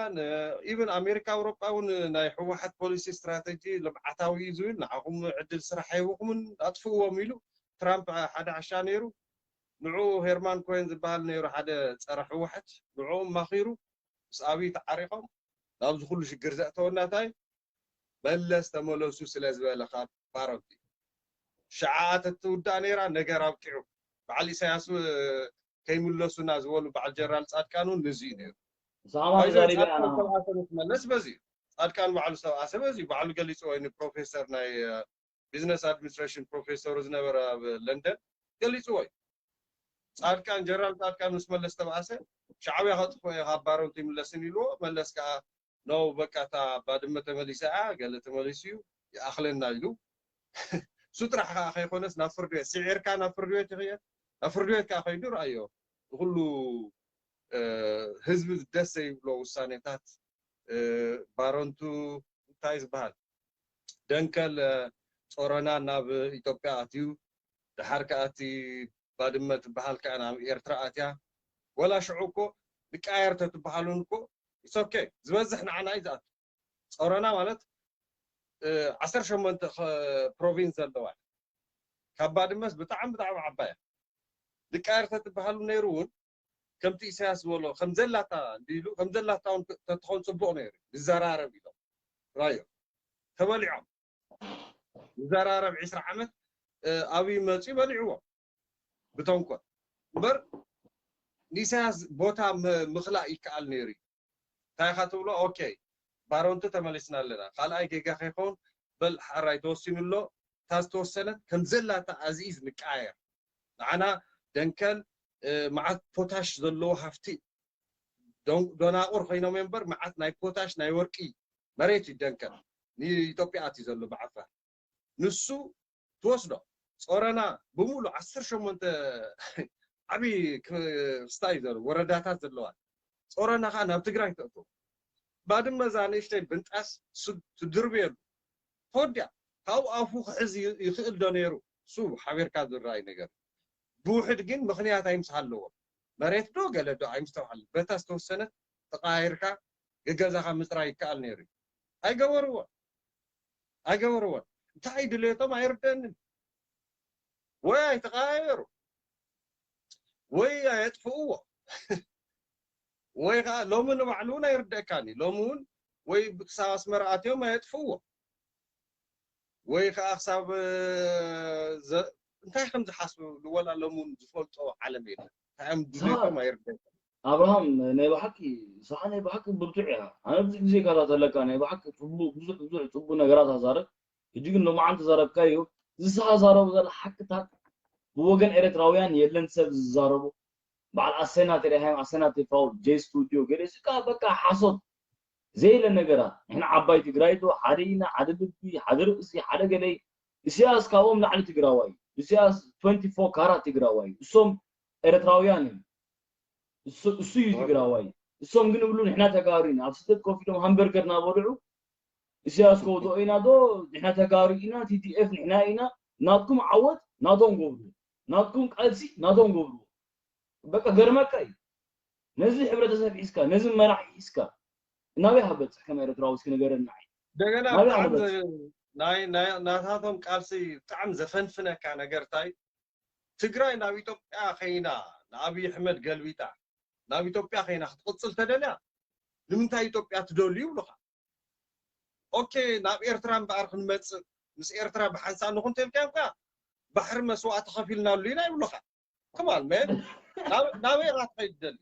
ኢቨን ኣሜሪካ ኣውሮጳ እውን ናይ ህወሓት ፖሊሲ ስትራተጂ ልምዓታዊ እዩ ዝብል ንዓኹም ዕድል ስራሕ ኣይህብኹምን ኣጥፍእዎም ኢሉ ትራምፕ ሓደ ዓሻ ነይሩ። ንዑ ሄርማን ኮይን ዝበሃል ነይሩ ሓደ ፀረ ህወሓት ንዑ ማኺሩ ምስ ኣብይ ተዓሪቆም ናብዚ ኩሉ ሽግር ዘእተወና እንታይ መለስ ተመለሱ ስለ ዝበለ ካብ ባሮቲ ሸዓ ተትውዳእ ነይራ ነገር ኣብቂዑ በዓል ኢሳያስ ከይምለሱና ዝበሉ በዓል ጀነራል ፃድቃን እውን ንዚ እዩ ነይሩ። ሰላማዊ ተባኢሰ ምስ መለስ በዚ ፃድቃን ባዕሉ ዝተባእሰ በዚ ባዕሉ ገሊፅዎ እዩ ንፕሮፌሰር ናይ ቢዝነስ ኣድሚኒስትሬሽን ፕሮፌሰሩ ዝነበረ ኣብ ለንደን ገሊፅዎ እዩ። ፃድቃን ጀነራል ፃድቃን ምስ መለስ ተባእሰ ሻዕብያ ከጥፍኦ እየ ካብ ባረንቱ ይምለስን ኢልዎ መለስ ከዓ ነው በቃ እታ ባድመ ተመሊሳ እያ ገለ ተመሊሱ እዩ ይኣኽለና ኢሉ እሱ ጥራሕ ከዓ ከይኮነስ ናብ ፍርዲ ቤት ስዒርካ ናብ ፍርዲ ቤት ይኽየድ ናብ ፍርዲ ቤት ከዓ ከይዱ ረኣዮ ንኩሉ ህዝቢ ደስ ዘይብሎ ውሳኔታት ባረንቱ እንታይ ዝበሃል ደንከል ጾረና ናብ ኢትዮጵያ ኣትዩ ደሓር ከኣ እቲ ባድመ ትበሃል ከኣ ናብ ኤርትራ ኣትያ ወላ ሽዑ እኮ ንቃየር ተትበሃሉን እኮ it's okay ዝበዝሕ ንዓና እዩ ዝኣቱ ጾረና ማለት ዓሰርተ ሸሞንተ ፕሮቪንስ ዘለዋ ካብ ባድመስ ብጣዕሚ ብጣዕሚ ዓባያ ንቃየር ተትበሃሉ ነይሩ እውን ከምቲ ኢሳያስ ዝበሎ ከም ዘላታ እንዲሉ ከም ዘላታ እውን ተትኾን ፅቡቅ ነይሩ ይዘራረብ ኢሎም ራዮ ተበሊዖም ይዘራረብ ዒስራ ዓመት ኣብይ መፂኡ በሊዕዎም ብተንኮል እምበር ንኢሳያስ ቦታ ምክላእ ይከኣል ነይሩ እዩ እንታይ ኢኻ ትብሎ ኦኬ ባሮንቱ ተመሊስና ኣለና ካልኣይ ጌጋ ከይኸውን በል ሓራይ ተወሲኑ ኣሎ። እታ ዝተወሰነት ከም ዘላታ ኣዚዝ ንቀያየር። ንዓና ደንከል መዓት ፖታሽ ዘለዎ ሃፍቲ ዶናቁር ኮይኖም እምበር መዓት ናይ ፖታሽ ናይ ወርቂ መሬት እዩ ደንከል ንኢትዮጵያ ኣትዩ ዘሎ ብዓፋር። ንሱ ትወስዶ ጾረና ብምሉ ዓሰርተ ሸሞንተ ዓብዪ ክስታይ ዘሎ ወረዳታት ዘለዋ ጾረና ከዓ ናብ ትግራይ ተእቶ። ባድመ እዛ ንእሽተይ ብንጣስ ትድርብየሉ ተወዲያ። ካብኡ ኣፉ ክሕዝ ይኽእል ዶ ነይሩ? እሱ ሓቢርካ ዝረኣይ ነገር። ብውሕድ ግን ምኽንያት ኣይምስ ኣለዎ። መሬት ዶ ገለ ዶ ኣይምስተውዓል። በታ ዝተወሰነት ተቃይርካ ገገዛኻ ምፅራይ ይከኣል ነይሩ። ኣይገበርዎን ኣይገበርዎን። እንታይ ድሌቶም ኣይርደንን። ወይ ኣይተቃየሩ ወይ ኣየጥፍእዎ ወይ ከዓ ሎሚ ንባዕሉ እውን ኣይርደእካኒ። ሎሚ እውን ወይ ክሳብ ኣስመራ ኣትዮም ኣየጥፍእዎ ወይ ከዓ ክሳብ እንታይ ከም ዝሓስቡ ወላ ሎም እውን ዝፈልጦ ዓለም የለን። እንታይ እዮም ድሌቶም ኣይርደእካኒ። ኣብርሃም ናይ ብሓቂ ንስኻ ናይ ብሓቂ ብርቱዕ ኢኻ። ኣነ ብዙሕ ግዜ ይከታተለካ ናይ ብሓቂ ፅቡቅ ብዙሕ ብዙሕ ፅቡቅ ነገራት ኣዛረብ። ሕጂ ግን ሎማዓንቲ ዘረብካዮ ዝስኻ ዛረቡ ዘለ ሓቅታት ብወገን ኤርትራውያን የለን ሰብ ዝዛረቡ። በዓል ኣሰና ተሪሃዮም ኣሰና ቴፋው ጄ ስቱዲዮ ገለ እዚካ በቃ ሓሶት ዘይለ ነገራት። ንሕና ዓባይ ትግራይ ዶ ሓደ ኢና ሓደ ልቢ ሓደ ርእሲ ሓደ ገለይ። እስያስ ካብኦም ላዕሊ ትግራዋይ እዩ። እስያስ ትወንቲ ፎር ካራት ትግራዋይ እዩ። እሶም ኤርትራውያን እዮም። እሱ እዩ ትግራዋይ። እሶም ግን ይብሉ ንሕና ተጋሩ ኢና። ኣብ ስደት ኮፍ ኢሎም ሃምበርገር እናበልዑ እስያስ ከውድኦ ኢና ዶ ንሕና ተጋሩ ኢና፣ ቲ ዲ ኤፍ ንሕና ኢና፣ ናትኩም ዓወት ናቶም ገብሩ፣ ናትኩም ቃልሲ ናቶም ገብሩ። በቃ ገርመካ እዩ። ነዚ ሕብረተሰብ ሒዝካ፣ ነዚ መራሕ ሒዝካ ናበይ ሃበፅሕ ከም ኤርትራዊ እስኪ ንገረና። እንደገና ናበይ ብጣዕሚ ሃበፅሕ? ናይ ናይ- ናታቶም ቃልሲ ብጣዕሚ ዘፈንፍነካ ነገር እንታይ ትግራይ ናብ ኢትዮጵያ ከይና ንኣብይ ኣሕመድ ገልቢጣ ናብ ኢትዮጵያ ከይና ክትቅፅል ተደልያ ንምንታይ ኢትዮጵያ ትደልዩ ይብሉካ። ኦኬ ናብ ኤርትራ እምበኣር ክንመፅእ ምስ ኤርትራ ብሓንሳብ ንኹን ተልካ እኳ ባሕሪ መስዋእቲ ከፊልናሉ ኢና ይብሉካ። ከማን መን ናበይ ኢኻ ትኸይድ ትደሊ?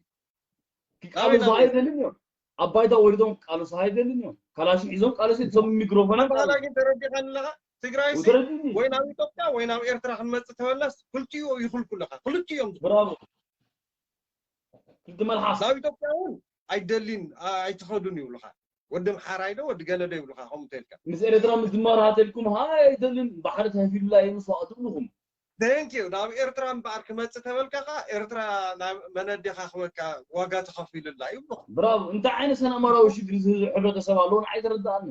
ክቃለሱ ኣይደልን እዮም። ኣብ ባይታ ወሪዶም ክቃለሱ ኣይደልን እዮም። ካላሽን ሒዞም ቃለሱ እቶም ሚክሮፎናት ኣንታ ግን ተረዲኻኒ ኣለኻ? ትግራይ ሲ ተረዲኒ። ወይ ናብ ኢትዮጵያ ወይ ናብ ኤርትራ ክንመፅእ ተበልናስ ክልቲኡ ይኹልኩ ኣለኻ። ክልቲኡ እዮም ዝኹልኩ። ብራቮ ክልቲ መልሓስ ናብ ኢትዮጵያ እውን ኣይደሊን ኣ- ኣይትኸዱን ይብሉኻ። ወዲ ምሓራይ ዶ ወዲ ገለ ዶ ይብሉኻ ከምኡ ተልካ። ምስ ኤርትራ ምስ ዝመራሃተልኩም ሃይ ኣይደልን ባሕሪ ተፊሉላ እዩ መስዋእቲ ትብልኹም። Thank you ናብ ኤርትራ እምበኣር ክመፅእ ተበልካ ከዓ ኤርትራ ናብ መነዴኻ ክበካ ዋጋ ተኸፊሉላ ይብሉኻ። ብራቮ እንታይ ዓይነት ሰላማዊ ሽግር ዝህዝ ሕብረተሰብ ኣለዎ ንዓይ ተረዳኣኒ።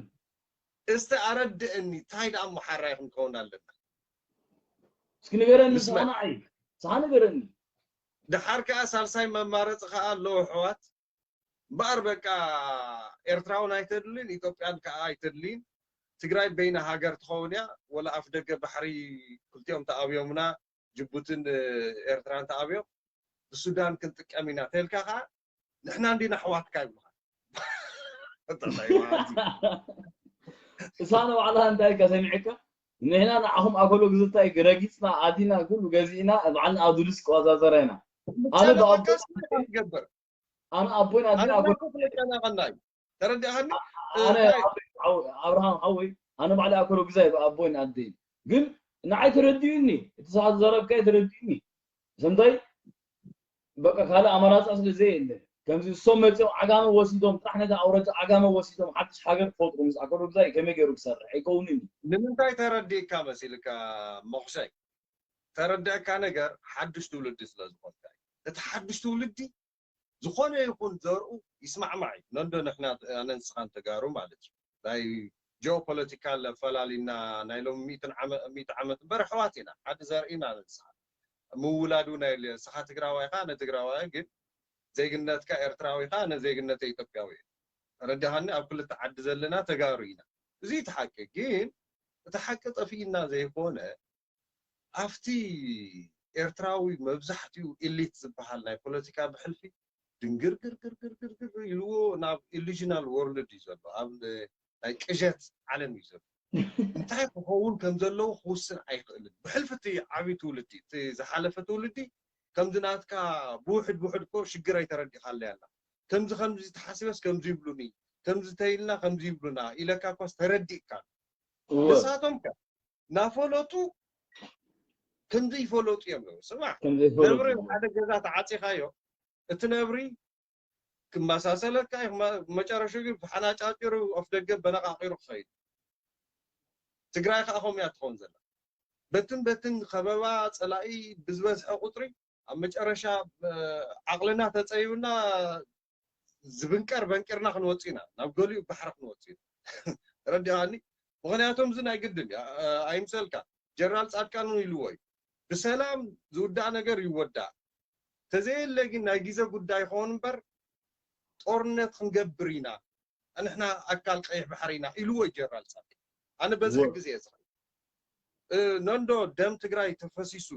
እስቲ ኣረድእኒ እንታይ ደኣ እሞ ሓራይ ክንከውን ኣለና? እስኪ ንገረኒ ምስ መን? ሳና ኣይ ሳና ንገረኒ። ደሓር ከዓ ሳልሳይ መማረፂ ከዓ ኣለዎ ኣሕዋት። እምበኣር በቃ ኤርትራውን ኣይተድልን ኢትዮጵያን ከዓ ኣይተድልን። ትግራይ በይና ሃገር ትኸውን እያ። ወላ ኣፍ ደገ ባሕሪ ክልቲኦም ተኣብዮምና ጅቡትን ኤርትራን ተኣብዮም ብሱዳን ክንጥቀም ኢና ተልካ ከዓ ንሕና እንዲና ኣሕዋትካ ይብሉካ። እሳነ ባዕላ እንታይ ከሰሚዕካ ንሕና ንዓኹም ኣኮሎ ግዝታይ ረጊፅና ኣዲና ኩሉ ገዚእና ባዕልና ኣብ ዱልስ ቆዛዘረ ኢና። ኣነ ብኣቦ ትገብር ኣነ ኣቦይን ኣዲን ኣነ ኣኮሎ ናኮ ክልቀናቐና እዩ። ተረዲእኻኒ? ኣነ ኣብርሃም ሓወይ ኣነ ባዕሊ ኣኮሎ ግዛይ ኣቦይን ኣደይን ግን ንዓይ ተረዲኡኒ እቲ ሰዓት ዘረብካይ ተረዲኡኒ ሰምታይ በቃ ካልእ ኣማራፃ ስለ ዘየለ ከምዚ እሶም መፂኦም ዓጋመ ወሲዶም ጥራሕ ነታ ኣውረጃ ዓጋመ ወሲዶም ሓድሽ ሃገር ክፈጥሩ ምስ ኣኮሎ ግዛይ ከመይ ገይሩ ክሰርሕ ኣይከውንን እዩ ንምንታይ ተረዲእካ መሲልካ መኹሰይ? ተረደእካ ነገር ሓድሽ ትውልዲ ስለ ዝኾንካ እዩ። እቲ ሓድሽ ትውልዲ ዝኾነ ይኹን ዘርኡ ይስማዕማዕ እዩ። ነንዶ ንሕና ኣነ ንስኻን ተጋሩ ማለት እዩ። ናይ ጂኦፖለቲካል ኣፈላሊና ናይ ሎሚ ሚእትን ዓመ- ሚእቲ ዓመት እምበር ኣሕዋት ኢና። ሓደ ዘርኢና ንስኻ ምውላዱ ናይ ንስኻ ትግራዋይ ኢኻ ኣነ ትግራዋይ ግን ዜግነትካ ኤርትራዊ ኢኻ ኣነ ዜግነተይ ኢትዮጵያዊ እዩ። ተረዳሃኒ ኣብ ክልተ ዓዲ ዘለና ተጋሩ ኢና። እዚ እቲ ሓቂ ግን እቲ ሓቂ ጠፊእና ዘይኮነ ኣብቲ ኤርትራዊ መብዛሕትኡ ኢሊት ዝበሃል ናይ ፖለቲካ ብሕልፊ ድንግርግርግርግርግር ኢልዎ ናብ ኢሉዥናል ወርልድ እዩ ዘሎ ኣብ ናይ ቅዠት ዓለም እዩ ዘሎ እንታይ ክኸውን ከም ዘለዎ ክውስን ኣይኽእልን ብሕልፊ እቲ ዓብዪ ትውልዲ እቲ ዝሓለፈ ትውልዲ ከምዚ ናትካ ብውሕድ ብውሕድ እኮ ሽግር ኣይተረዲኻለይ ኣላ ከምዚ ከምዚ ተሓሲበስ ከምዚ ይብሉኒ ከምዚ ተይልና ከምዚ ይብሉና ኢለካ እኳስ ተረዲእካ ንሳቶም ከ እናፈለጡ ክንዲ ይፈለጡ እዮም። ስማዕ፣ ነብሪ ሓደ ገዛ ተዓፂኻዮ፣ እቲ ነብሪ ክመሳሰለካ እዩ። መጨረሻ ግን ብሓናጫጭሩ ኣፍ ደገ በነቃቂሩ ክኸይድ። ትግራይ ከዓ ከምኡ እያ ትኸውን ዘላ። በትን በትን ከበባ ፀላኢ ብዝበዝሐ ቁፅሪ ኣብ መጨረሻ ዓቕልና ተፀይብና ዝብንቀር በንቂርና ክንወፅእ ኢና፣ ናብ ገሊኡ ባሕሪ ክንወፅእ ኢና። ረዲኻኒ? ምኽንያቶም እዚ ናይ ግድን እዩ። ኣይምሰልካ፣ ጀነራል ፃድቃን እውን ኢልዎ እዩ፣ ብሰላም ዝውዳእ ነገር ይወዳእ፣ ተዘየለ ግን ናይ ግዜ ጉዳይ ይኸውን እምበር ጦርነት ክንገብር ኢና፣ ንሕና ኣካል ቀይሕ ባሕሪ ኢና ኢልዎ እዩ ጀነራል ፃድቃን። ኣነ በዚ ሕጊ እዚ እየ ዝኽእል። ነንዶ ደም ትግራይ ተፈሲሱ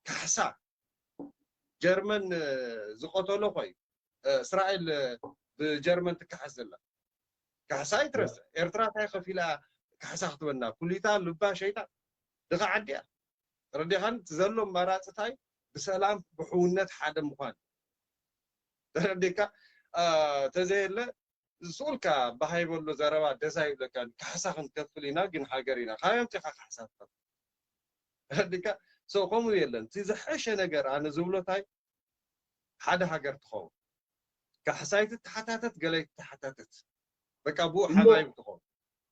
ካሕሳ ጀርመን ዝቐተሎ ኾይ እስራኤል ብጀርመን ትካሓስ ዘላ ካሕሳ ይትረስ። ኤርትራ እንታይ ከፊላ ካሕሳ ክትበና? ኩሊታ ልባ ሸይጣን ድኻ ዓዲያ። ረዲኻን ዘሎ ኣማራፅታይ ብሰላም ብሕውነት ሓደ ምዃን። ተረዲካ? ተዘየለ ስኡልካ በሃይ በሎ ዘረባ ደስ ኣይብለካን። ካሕሳ ክንከፍል ኢና ግን ሃገር ኢና። ካበይ ኣምፂኻ ካሕሳ ትኸፍል? ተረዲካ? So ከምኡ የለን። እቲ ዝሐሸ ነገር ኣነ ዝብሎ ታይ ሓደ ሃገር ትኸውን። ካሕሳይ ትተሓታተት፣ ገላይ ትተሓታተት። በቃ ብኡ ሓባይብ ትኸውን።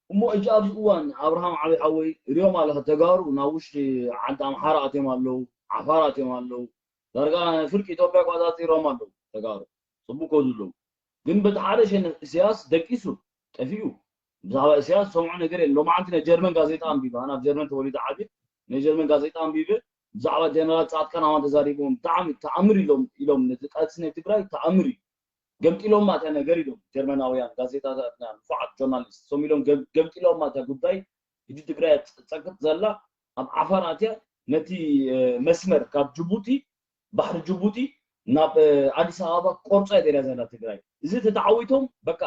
እሞ እጂ ኣብዚ እዋን ኣብርሃም ዓብይ ሓወይ ሪኦም ኣለኸ ተጋሩ ናብ ውሽጢ ዓዲ ኣምሓራ ኣትዮም ኣለዉ፣ ዓፋር ኣትዮም ኣለዉ። ዳርጋ ፍርቂ ኢትዮጵያ ቋፃፂሮም ኣለዉ ተጋሩ። ፅቡቅ ከ ዘለዉ ግን በቲ ሓደ ሸነኽ እስያስ ደቂሱ ጠፊኡ። ብዛዕባ እስያስ ዝሰምዖ ነገር የለን። ሎማዓንቲ ናይ ጀርመን ጋዜጣ ኣንቢበ፣ ኣነ ኣብ ጀርመን ተወሊደ ዓብየ፣ ናይ ጀርመን ጋዜጣ ኣንቢበ ብዛዕባ ጀነራል ፃድቃን ኣዋን ተዛሪቦም ብጣዕሚ ተኣምር ኢሎም ኢሎም ነቲ ቃልሲ ናይ ትግራይ ተኣምር እዩ። ገምጢሎማ እታ ነገር ኢሎም ጀርመናውያን ጋዜጣታትና ንፉዓት ጆርናሊስት ሶም ኢሎም ገምጢሎማ እታ ጉዳይ። ሕጂ ትግራይ ፀቅጥ ዘላ ኣብ ዓፋር ኣትያ ነቲ መስመር ካብ ጅቡቲ ባሕሪ ጅቡቲ ናብ ኣዲስ ኣበባ ቆርፃ እያ ደልያ ዘላ ትግራይ። እዚ ተተዓዊቶም በቃ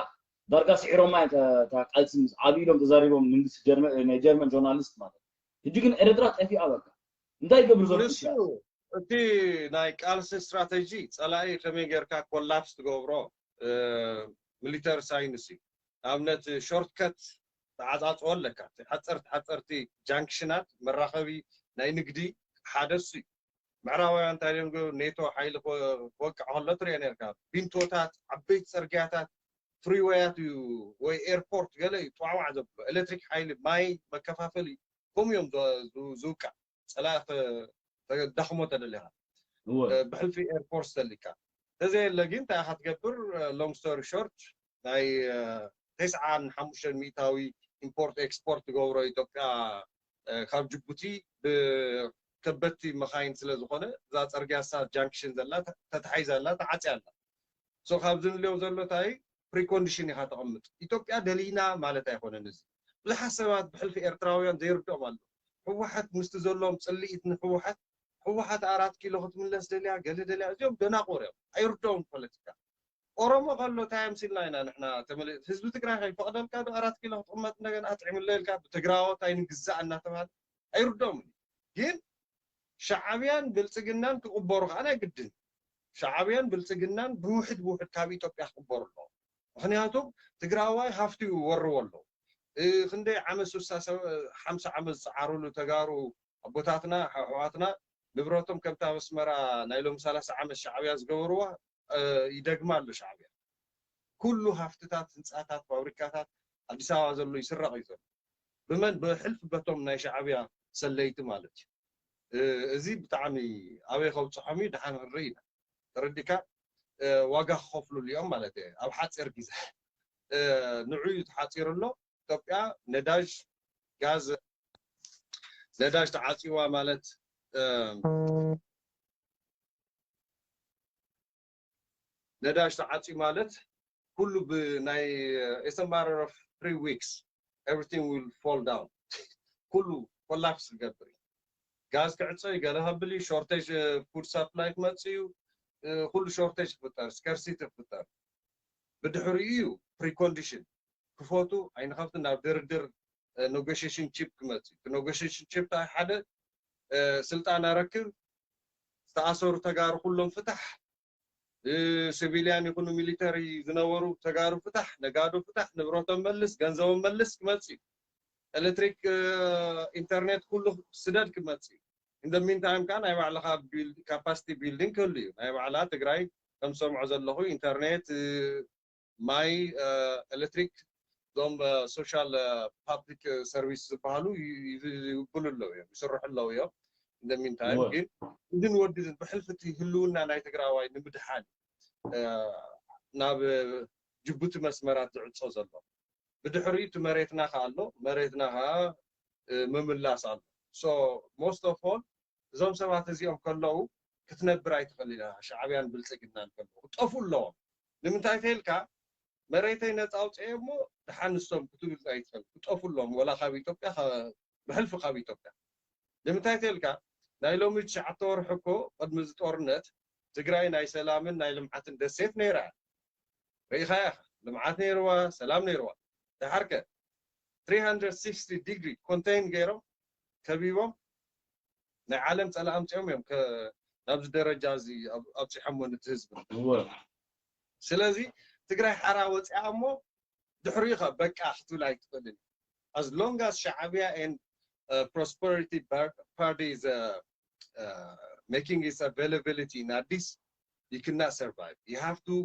ዳርጋ ስዒሮማ እዮም። ቃልሲ ምስ ዓብይ ኢሎም ተዛሪቦም መንግስቲ ናይ ጀርመን ጆርናሊስት ማለት። ሕጂ ግን ኤርትራ ጠፊኣ በቃ። እንታይ ይገብር ዘሎ? እቲ ናይ ቃልሲ ስትራተጂ ፀላኢ ከመይ ጌርካ ኮላፕስ ትገብሮ ሚሊተሪ ሳይንስ እዩ። ንኣብነት ሾርትከት ተዓፃፅኦ ኣለካ። ሓፀርቲ ሓፀርቲ ጃንክሽናት መራኸቢ ናይ ንግዲ ሓደ እሱ እዩ። ምዕራባውያን እንታይ ድዮም ኔቶ ሓይሊ ክወቅዕ ከሎ ትሪኦ ነርካ። ቢንቶታት፣ ዓበይቲ ፅርግያታት፣ ፍሪወያት እዩ ወይ ኤርፖርት ገለ እዩ ጥዋዕዋዕ ዘብሎ። ኤሌክትሪክ ሓይሊ፣ ማይ መከፋፈሊ ከምኡ እዮም ዝውቃዕ። ፀላኢ ተዳኽሞ ተደሊኻ ብሕልፊ ኤርፖርት ተሊካ ተዘየለ ግን እንታይ ኢኻ ትገብር? ሎንግ ስቶሪ ሾርት ናይ ተስዓን ሓሙሽተን ሚእታዊ ኢምፖርት ኤክስፖርት ትገብሮ ኢትዮጵያ ካብ ጅቡቲ ብከበድቲ መኻይን ስለ ዝኾነ እዛ ፀርግያ እሳ ጃንክሽን ዘላ ተታሒዛ ኣላ፣ ተዓፅያ ኣላ። ሶ ካብዚ ንልዮ ዘሎ እንታይ ፕሪኮንዲሽን ኢኻ ተቐምጥ። ኢትዮጵያ ደሊና ማለት ኣይኮነን። እዚ ብዙሓት ሰባት ብሕልፊ ኤርትራውያን ዘይርድኦም ኣሎ። ህወሓት ምስቲ ዘለዎም ፅልኢት ንህወሓት ህወሓት ኣራት ኪሎ ክትምለስ ደልያ ገለ ደልያ እዚኦም ደናቆር እዮም። ኣይርድኦም ፖለቲካ። ኦሮሞ ከሎ እንታይ ኣምሲልና ኢና ንሕና ተመለ ህዝቢ ትግራይ ከይፈቕደልካ ዶ ኣራት ኪሎ ክትቕመጥ እንደገና ኣጥዒምለ ኢልካ ብትግራዎት ኣይንግዛእ እናተባህለ ኣይርድኦም ግን ሻዕብያን ብልፅግናን ክቕበሩ ከዓ ናይ ግድን ሻዕብያን ብልፅግናን ብውሕድ ብውሕድ ካብ ኢትዮጵያ ክቕበሩ ኣለዎ። ምክንያቱ ትግራዋይ ሃፍቲ ይወርዎ ኣለዉ። ክንደይ ዓመት ሱሳ ሓምሳ ዓመት ዝፀዓሩሉ ተጋሩ ኣቦታትና ኣሕዋትና ንብረቶም ከምታ ኣስመራ ናይ ሎም ሰላሳ ዓመት ሻዕብያ ዝገበርዋ ይደግማ ኣሎ ሻዕብያ። ኩሉ ሃፍትታት ህንፃታት ፋብሪካታት ኣዲስ ኣበባ ዘሎ ይስረቕ እዩ ዘሎ። ብመን ብሕልፊ በቶም ናይ ሻዕብያ ሰለይቲ ማለት እዩ። እዚ ብጣዕሚ ኣበይ ከብፅሖም እዩ ደሓን ክንርኢ ኢና። ተረዲካ ዋጋ ክኸፍሉሉ እዮም ማለት እየ ኣብ ሓፂር ግዜ ንዑ እዩ ተሓፂሩ ኣሎ። ኢትዮጵያ ነዳጅ ጋዝ ነዳጅ ተዓፂዋ ማለት ነዳጅ ተዓፂ ማለት ኩሉ ብናይ it's a matter of three weeks everything will fall down ኩሉ ኮላፕስ ክገብር እዩ። ጋዝ ክዕፀ እዩ፣ ገለ ከብል እዩ፣ ሾርቴጅ ፉድ ሳፕላይ ክመፅእ እዩ፣ ኩሉ ሾርቴጅ ክፍጠር፣ ስከርሲቲ ክፍጠር። ብድሕሪኡ እዩ ፕሪኮንዲሽን ክፈቱ ኣይንኸፍትን ናብ ድርድር ኔጎሽሽን ቺፕ ክመፅእ እዩ። ኔጎሽሽን ቺፕ እንታይ ሓደ ስልጣን ኣረክብ፣ ዝተኣሰሩ ተጋሩ ኩሎም ፍታሕ፣ ሲቪልያን ይኹኑ ሚሊተሪ ዝነበሩ ተጋሩ ፍታሕ፣ ነጋዶ ፍታሕ፣ ንብረቶም መልስ፣ ገንዘቦም መልስ ክመፅእ እዩ። ኤሌክትሪክ፣ ኢንተርኔት፣ ኩሉ ስደድ ክመፅእ እዩ። In the meantime ከዓ ናይ ባዕልኻ capacity building ክህሉ እዩ። ናይ ባዕላ ትግራይ ከም ሰምዖ ዘለኹ ኢንተርኔት፣ ማይ፣ ኤሌክትሪክ፣ እዞም social public service ዝበሃሉ ይብሉ ኣለዉ እዮም፣ ይስርሑ ኣለዉ እዮም። In the meantime ግን እዝን ወዲ እዝን ብሕልፊ እቲ ህልውና ናይ ትግራዋይ ንምድሓን ናብ ጅቡቲ መስመራት ዝዕጾ ዘሎ። ብድሕሪኡ እቲ መሬትና ከ ኣሎ፣ መሬትና ከ ምምላስ ኣሎ። So most of all እዞም ሰባት እዚኦም ከለዉ ክትነብር ኣይትኽእል ኢና። ሻዕብያን ብልፅግናን ከለዉ ክጠፉ ኣለዎም። ንምንታይ ተልካ መሬተይ ነፃ ኣውፅኤ እሞ ደሓን ንሶም ክትብል ኣይትኽእል። ክጠፉ ኣለዎም ወላ ካብ ኢትዮጵያ፣ ብሕልፊ ካብ ኢትዮጵያ። ንምንታይ ተልካ ናይ ሎሚ ትሽዓተ ወርሒ እኮ ቅድሚ እዚ ጦርነት ትግራይ ናይ ሰላምን ናይ ልምዓትን ደሴት ነይራ። ርኢኻያ ኢኻ፣ ልምዓት ነይርዋ፣ ሰላም ነይርዋ። ደሓርከ three hundred sixty degree contain ገይሮም ከቢቦም ናይ ዓለም ፀላእ ኣምፂኦም እዮም ናብዚ ደረጃ እዚ ኣብፂሖሞ ነቲ ህዝቢ። ስለዚ ትግራይ ሓራ ወፂኣ እሞ ድሕሪኡ ኸ በቃ ክትብል ኣይትኽእልን። As long as ሻዕብያ and prosperity party is making its availability in Addis, you cannot survive. You have to,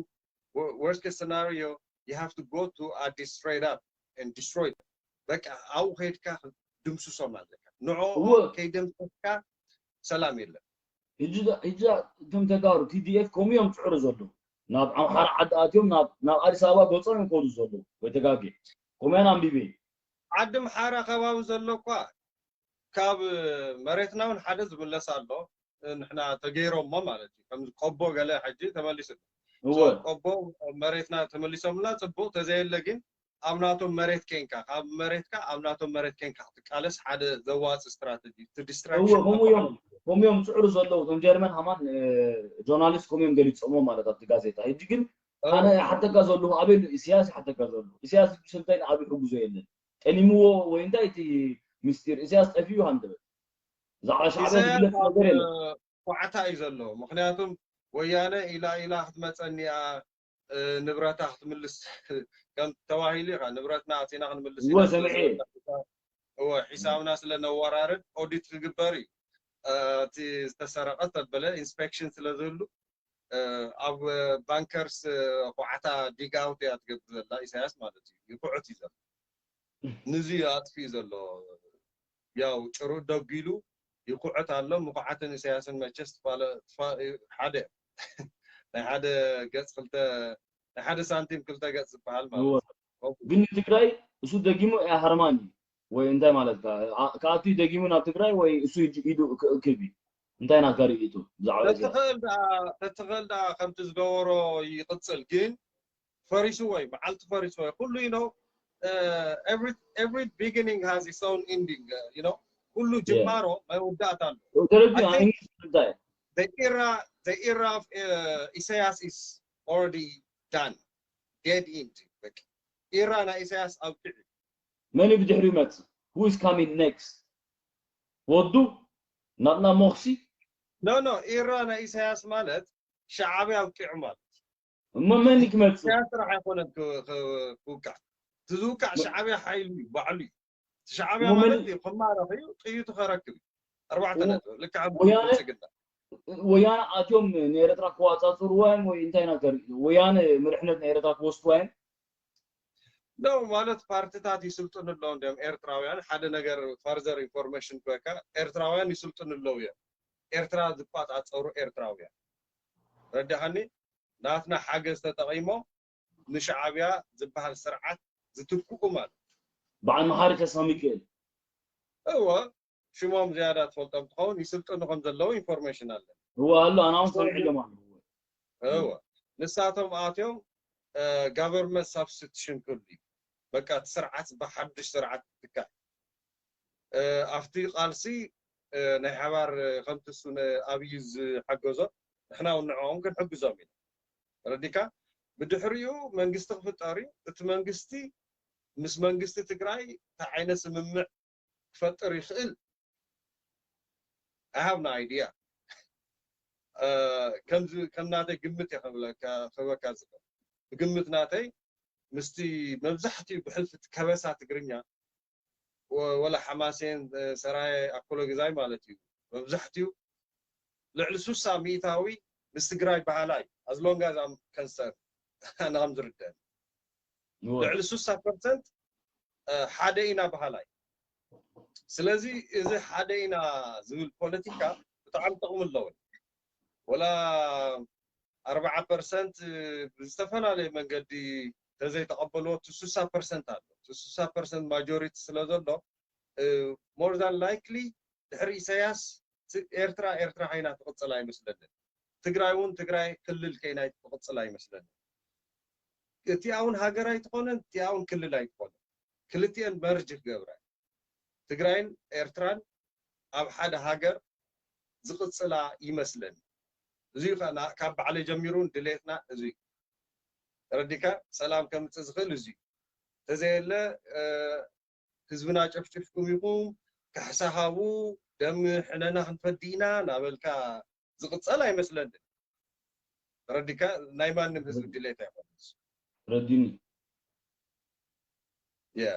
worst case scenario, you have to go to Addis straight up and destroy them. በቃ ኣብኡ ከይድካ ድምስሶም ኣለካ። ንዕኦም ከይደምሰስካ ሰላም የለን። ሕጂ እቶም ተጋሩ ቲዲኤፍ ከምኡ እዮም ፅዕሩ ዘለዉ። ናብ ኣምሓራ ዓዲ ኣትዮም ናብ ኣዲስ ኣበባ ገፆም እዮም ከዱ ዘለዉ። ወይ ተጋጌ ከምያን ኣንቢበ። ዓዲ ኣምሓራ ከባቢ ዘሎ እኳ ካብ መሬትና እውን ሓደ ዝምለስ ኣሎ። ንሕና ተገይሮሞ ማለት እዩ። ከምዚ ቆቦ ገለ ሕጂ ተመሊሱ ኣሎ። እወ። ቆቦ መሬትና ተመሊሶምና ፅቡቕ፣ ተዘየለ ግን ኣብ ናቶም መሬት ኬንካ፣ ካብ መሬትካ ኣብ ናቶም መሬት ኬንካ ክትቃለስ ሓደ ዘዋፅ ስትራተጂ። እቲ እወ፣ ከምኡ እዮም፣ ከምኡ እዮም ፅዕሩ ዘለዉ። እቶም ጀርመን ሃማን ጆርናሊስት ከምኡ እዮም ገሊፆሞ ማለት ኣብቲ ጋዜጣ። ሕጂ ግን ኣነ ይሓተካ ዘለኹ ኣበይ ኣሎ ኢሳያስ ይሓተካ ዘለኹ። ኢሳያስ ብስንታይ ንኣቢ ሕጉዞ የለን። ጠሊምዎ ወይ እንታይ እቲ ምስጢር? ኢሳያስ ጠፊኡ ሃንደበት። ብዛዕባ ሻዕብያ ዝግለጽ ነገር የለን። ኳዕታ እዩ ዘሎ። ምክንያቱም ወያነ ኢላ ኢላ ክትመፀኒ እያ፣ ንብረታ ክትምልስ ከም ተባሂሉ ኢኻ፣ ንብረትና ኣፂና ክንምልስ እወ፣ ሰምዐ። እወ፣ ሒሳብና ስለ ነወራርድ ኦዲት ክግበር እዩ። እቲ ዝተሰረቀ ተበለ ኢንስፔክሽን ስለ ዝህሉ ኣብ ባንከርስ ኳዕታ ዲግ ኣውት እያ ትገብር ዘላ ኢሳያስ ማለት እዩ። ይኩዕት እዩ ዘሎ። ንዚ እዩ ኣጥፊኡ ዘሎ። ያው ጭሩ ደጉ ኢሉ ይኩዕት ኣሎ። ምኩዓትን ኢሳያስን መቸስ ሓደ ናይ ሓደ ገፅ ክልተ ናይ ሓደ ሳንቲም ክልተ ገፅ ዝበሃል ማለት እዩ። ግን ንትግራይ እሱ ደጊሙ ኣይሃርማን እዩ ወይ እንታይ ማለት ከኣቱ ደጊሙ ናብ ትግራይ ወይ እሱ ኢዱ ክእክብ እዩ? እንታይ ናትካ ርእይቶ ብዛዕባ እዚ? ተትኽእል ደኣ ከምቲ ዝገበሮ ይቕጽል፣ ግን ፈሪስዎ እዩ፣ መዓልቲ ፈሪስዎ እዩ። ኩሉ you know every every beginning has its own ending you know ኩሉ ጅማሮ መወዳእታ ኣሎ። ተረዲኡ። እንታይ? The era the era of Isaias is already done, dead end. በቃ ኢራ ናይ ኢሳያስ ኣብቂዑ። መን እዩ ብድሕሪኡ ይመጽእ? Who is coming next? ወዱ ናትና ሞኽሲ? No no ኢራ ናይ ኢሳያስ ማለት ሻዕብያ ኣብቂዑ ማለት። እሞ መን እዩ ክመጽእ? ኢሳያስ ጥራሕ ኣይኮነን ክውቃዕ። እቲ ዝውቃዕ ሻዕብያ ሓይሉ እዩ፣ ባዕሉ እዩ። እቲ ሻዕብያ ማለት እዩ ክማረኽ እዩ፣ ጥይቱ ከረክብ እዩ። ኣርባዕተ ነጥቢ። ልክዕ ብልጽግና። ወያነ ኣትዮም ንኤርትራ ክዋጻጽርዋ እዮም ወይ እንታይ ኢና ተርኢ? ወያነ መሪሕነት ናይ ኤርትራ ክወስድዋ እዮም? ነው ማለት ፓርቲታት ይስልጥኑ ኣለዉ እንዲም ኤርትራውያን ሓደ ነገር further information ክበካ ኤርትራውያን ይስልጥኑ ኣለዉ እዮም። ኤርትራ ዝቋጻጸሩ ኤርትራውያን ረዳኻኒ ናትና ሓገዝ ተጠቒሞም ንሻዕብያ ዝበሃል ስርዓት ዝትክኡ ማለት በዓል መሓሪ ተስፋ ሚካኤል እወ ሽሞም ዝያዳ ትፈልጦም ትኸውን ይስልጥኑ ከም ዘለዉ ኢንፎርሜሽን ኣለ እወ ኣሎ ኣናውን ሰምዒሎም ኣሎ እወ ንሳቶም ኣትዮም government substitution ክህሉ እዩ በቃ እቲ ስርዓት ብሓድሽ ስርዓት ትካእ ኣብቲ ቃልሲ ናይ ሓባር ከምቲ እሱ ኣብዩ ዝሓገዞ ንሕና እውን ንዕኦም ክንሕግዞም ኢና ረዲካ ብድሕሪኡ መንግስቲ ክፍጠር እዩ እቲ መንግስቲ ምስ መንግስቲ ትግራይ እንታይ ዓይነት ስምምዕ ክፈጥር ይኽእል I have no idea ከምዚ ከም ናተይ ግምት እየ ክብለካ ዝኽእል ብግምት ናተይ ምስቲ መብዛሕትኡ ብሕልፊ ከበሳ ትግርኛ ወላ ሓማሴን ሰራየ ኣኮሎግዛይ ማለት እዩ መብዛሕትኡ ልዕሊ ሱሳ ሚእታዊ ምስ ትግራይ ባህላ እዩ። As long as I'm concerned ኣነ ከም ዝርደአኒ ልዕሊ ሱሳ ፐርሰንት ሓደ ኢና ባህላ እዩ። ስለዚ እዚ ሓደ ኢና ዝብል ፖለቲካ ብጣዕሚ ጥቕሚ ኣለዎ። ወላ ኣርባዓ ፐርሰንት ብዝተፈላለየ መንገዲ ተዘይተቐበልዎ እቲ ስሳ ፐርሰንት ኣሎ። እቲ ስሳ ፐርሰንት ማጆሪቲ ስለ ዘሎ more than likely ድሕሪ ኢሳያስ ኤርትራ ኤርትራ ኮይና ትቕፅል ኣይመስለንን። ትግራይ እውን ትግራይ ክልል ኮይና ትቕፅል ኣይመስለንን። እቲኣ እውን ሃገር ኣይትኾነን፣ እቲኣ እውን ክልል ኣይትኾነን። ክልቲኤን መርጅ ክገብራ ትግራይን ኤርትራን ኣብ ሓደ ሃገር ዝቕፅላ ይመስለኒ። እዚ ካብ ባዕለይ ጀሚሩ ድሌትና እዚ ተረዲካ ሰላም ከምፅእ ዝኽእል እዚ ተዘየለ ህዝብና ጨፍጭፍኩም ኢኹም ካሕሳ ሃቡ ደም ሕነና ክንፈዲ ኢና ናበልካ ዝቕፀል ኣይመስለንን። ተረዲካ ናይ ማንም ህዝቢ ድሌት ኣይኮነን። ረዲኒ ያ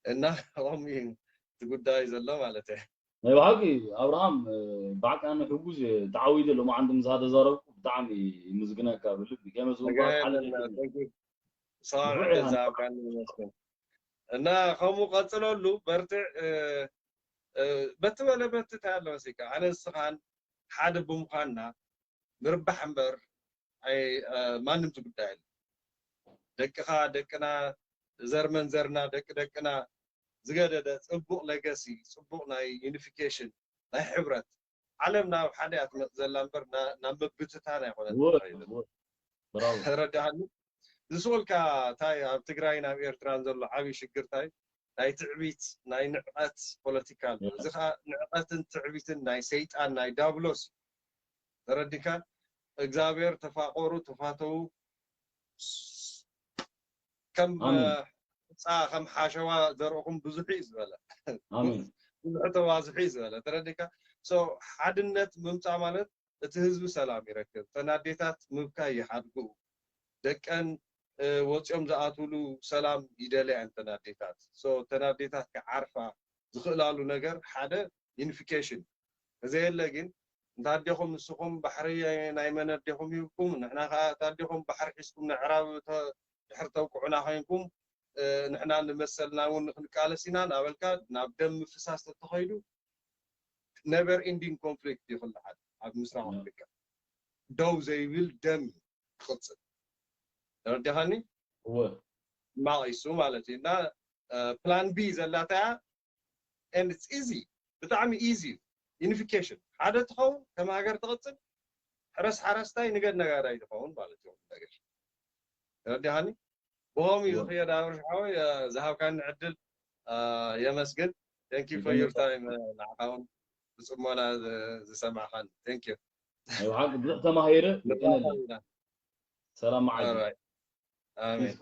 እና ከምኡ እዩ እቲ ጉዳይ ዘሎ ማለት እየ። ናይ ብሓቂ ኣብርሃም ብሓቂ ኣነ ሕጉዝ እየ ተዓዊደ ሎማዓንቲ ምሳኻ ተዛረብኩ ብጣዕሚ ይምዝግነካ ብልቢ ከመ ሰማዕ ገዛ ብጣዕሚ ይመስገን። እና ከምኡ ቀፅለሉ በርትዕ። በቲ በለ በቲ እንታይ ኣሎ መሲልካ ኣነ ንስኻን ሓደ ብምዃንና ምርባሕ እምበር ማንም ዝጉዳይ የለን። ደቅኻ ደቅና ዘር መንዘርና ደቂ ደቅና ዝገደደ ፅቡቕ ለገሲ ፅቡቕ ናይ ዩኒፊኬሽን ናይ ሕብረት ዓለም ናብ ሓደ እያ ትመፅ ዘላ እምበር ናብ ምብትታን ኣይኮነት። ተረዳሃኒ ዝስወልካ እንታይ ኣብ ትግራይን ኣብ ኤርትራን ዘሎ ዓብዪ ሽግር እንታይ ናይ ትዕቢት ናይ ንዕቐት ፖለቲካ ኣሎ። እዚ ከዓ ንዕቐትን ትዕቢትን ናይ ሰይጣን ናይ ዳብሎስ እዩ። ተረዲካ እግዚኣብሔር ተፋቀሩ ተፋተው ከም ፃ ከም ሓሸዋ ዘርእኹም ብዙሕ እዩ ዝበለ ብዙሕ ተባዝሑ እዩ ዝበለ ተረዲካ። ሓድነት ምምፃእ ማለት እቲ ህዝቢ ሰላም ይረክብ። ተናዴታት ምብካይ ይሓድግኡ ደቀን ወፂኦም ዝኣትውሉ ሰላም ይደለያ እተን ኣዴታት። እተን ኣዴታት ክዓርፋ ዝኽእላሉ ነገር ሓደ ዩኒፊኬሽን። እዘየለ ግን እንተ ኣዴኹም ንስኹም ባሕሪ ናይ መን ኣዴኹም ሂብኩም ንሕና ከዓ እታ ኣዴኹም ባሕሪ ሒዝኩም ንዕራብ ድሕር ተውቅዑና ኮይንኩም ንሕና ንመሰልና እውን ክንቃለስ ኢና ናበልካ ናብ ደም ምፍሳስ ተተኸይዱ never ending conflict ይኽልሓል ኣብ ምስራቅ ኣፍሪካ ደው ዘይብል ደም እዩ ክቕፅል ተረዲኻኒ እወ ማቒሱ ማለት እዩ እና ፕላን ቢ ዘላታ and it's easy ብጣዕሚ easy unification ሓደ ትኸውን ከም ሃገር ትቕፅል ሕረስ ሓረስታይ ንገድ ነጋዳይ ትኸውን ማለት እዩ ነገር ተረዲኻኒ ብኸም እዩ ዝኽየድ ኣብርሽ ሓወይ ዝሃብካኒ ዕድል የመስግን thank you for your time ንዓኻ እውን ብፅሞና ዝሰማዕኻኒ thank you ናይ ብሓቂ ብዙሕ ተማሂረ ይቀነለይ ሰላም መዓልቲ ኣሜን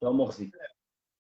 ቻው ሞክሲ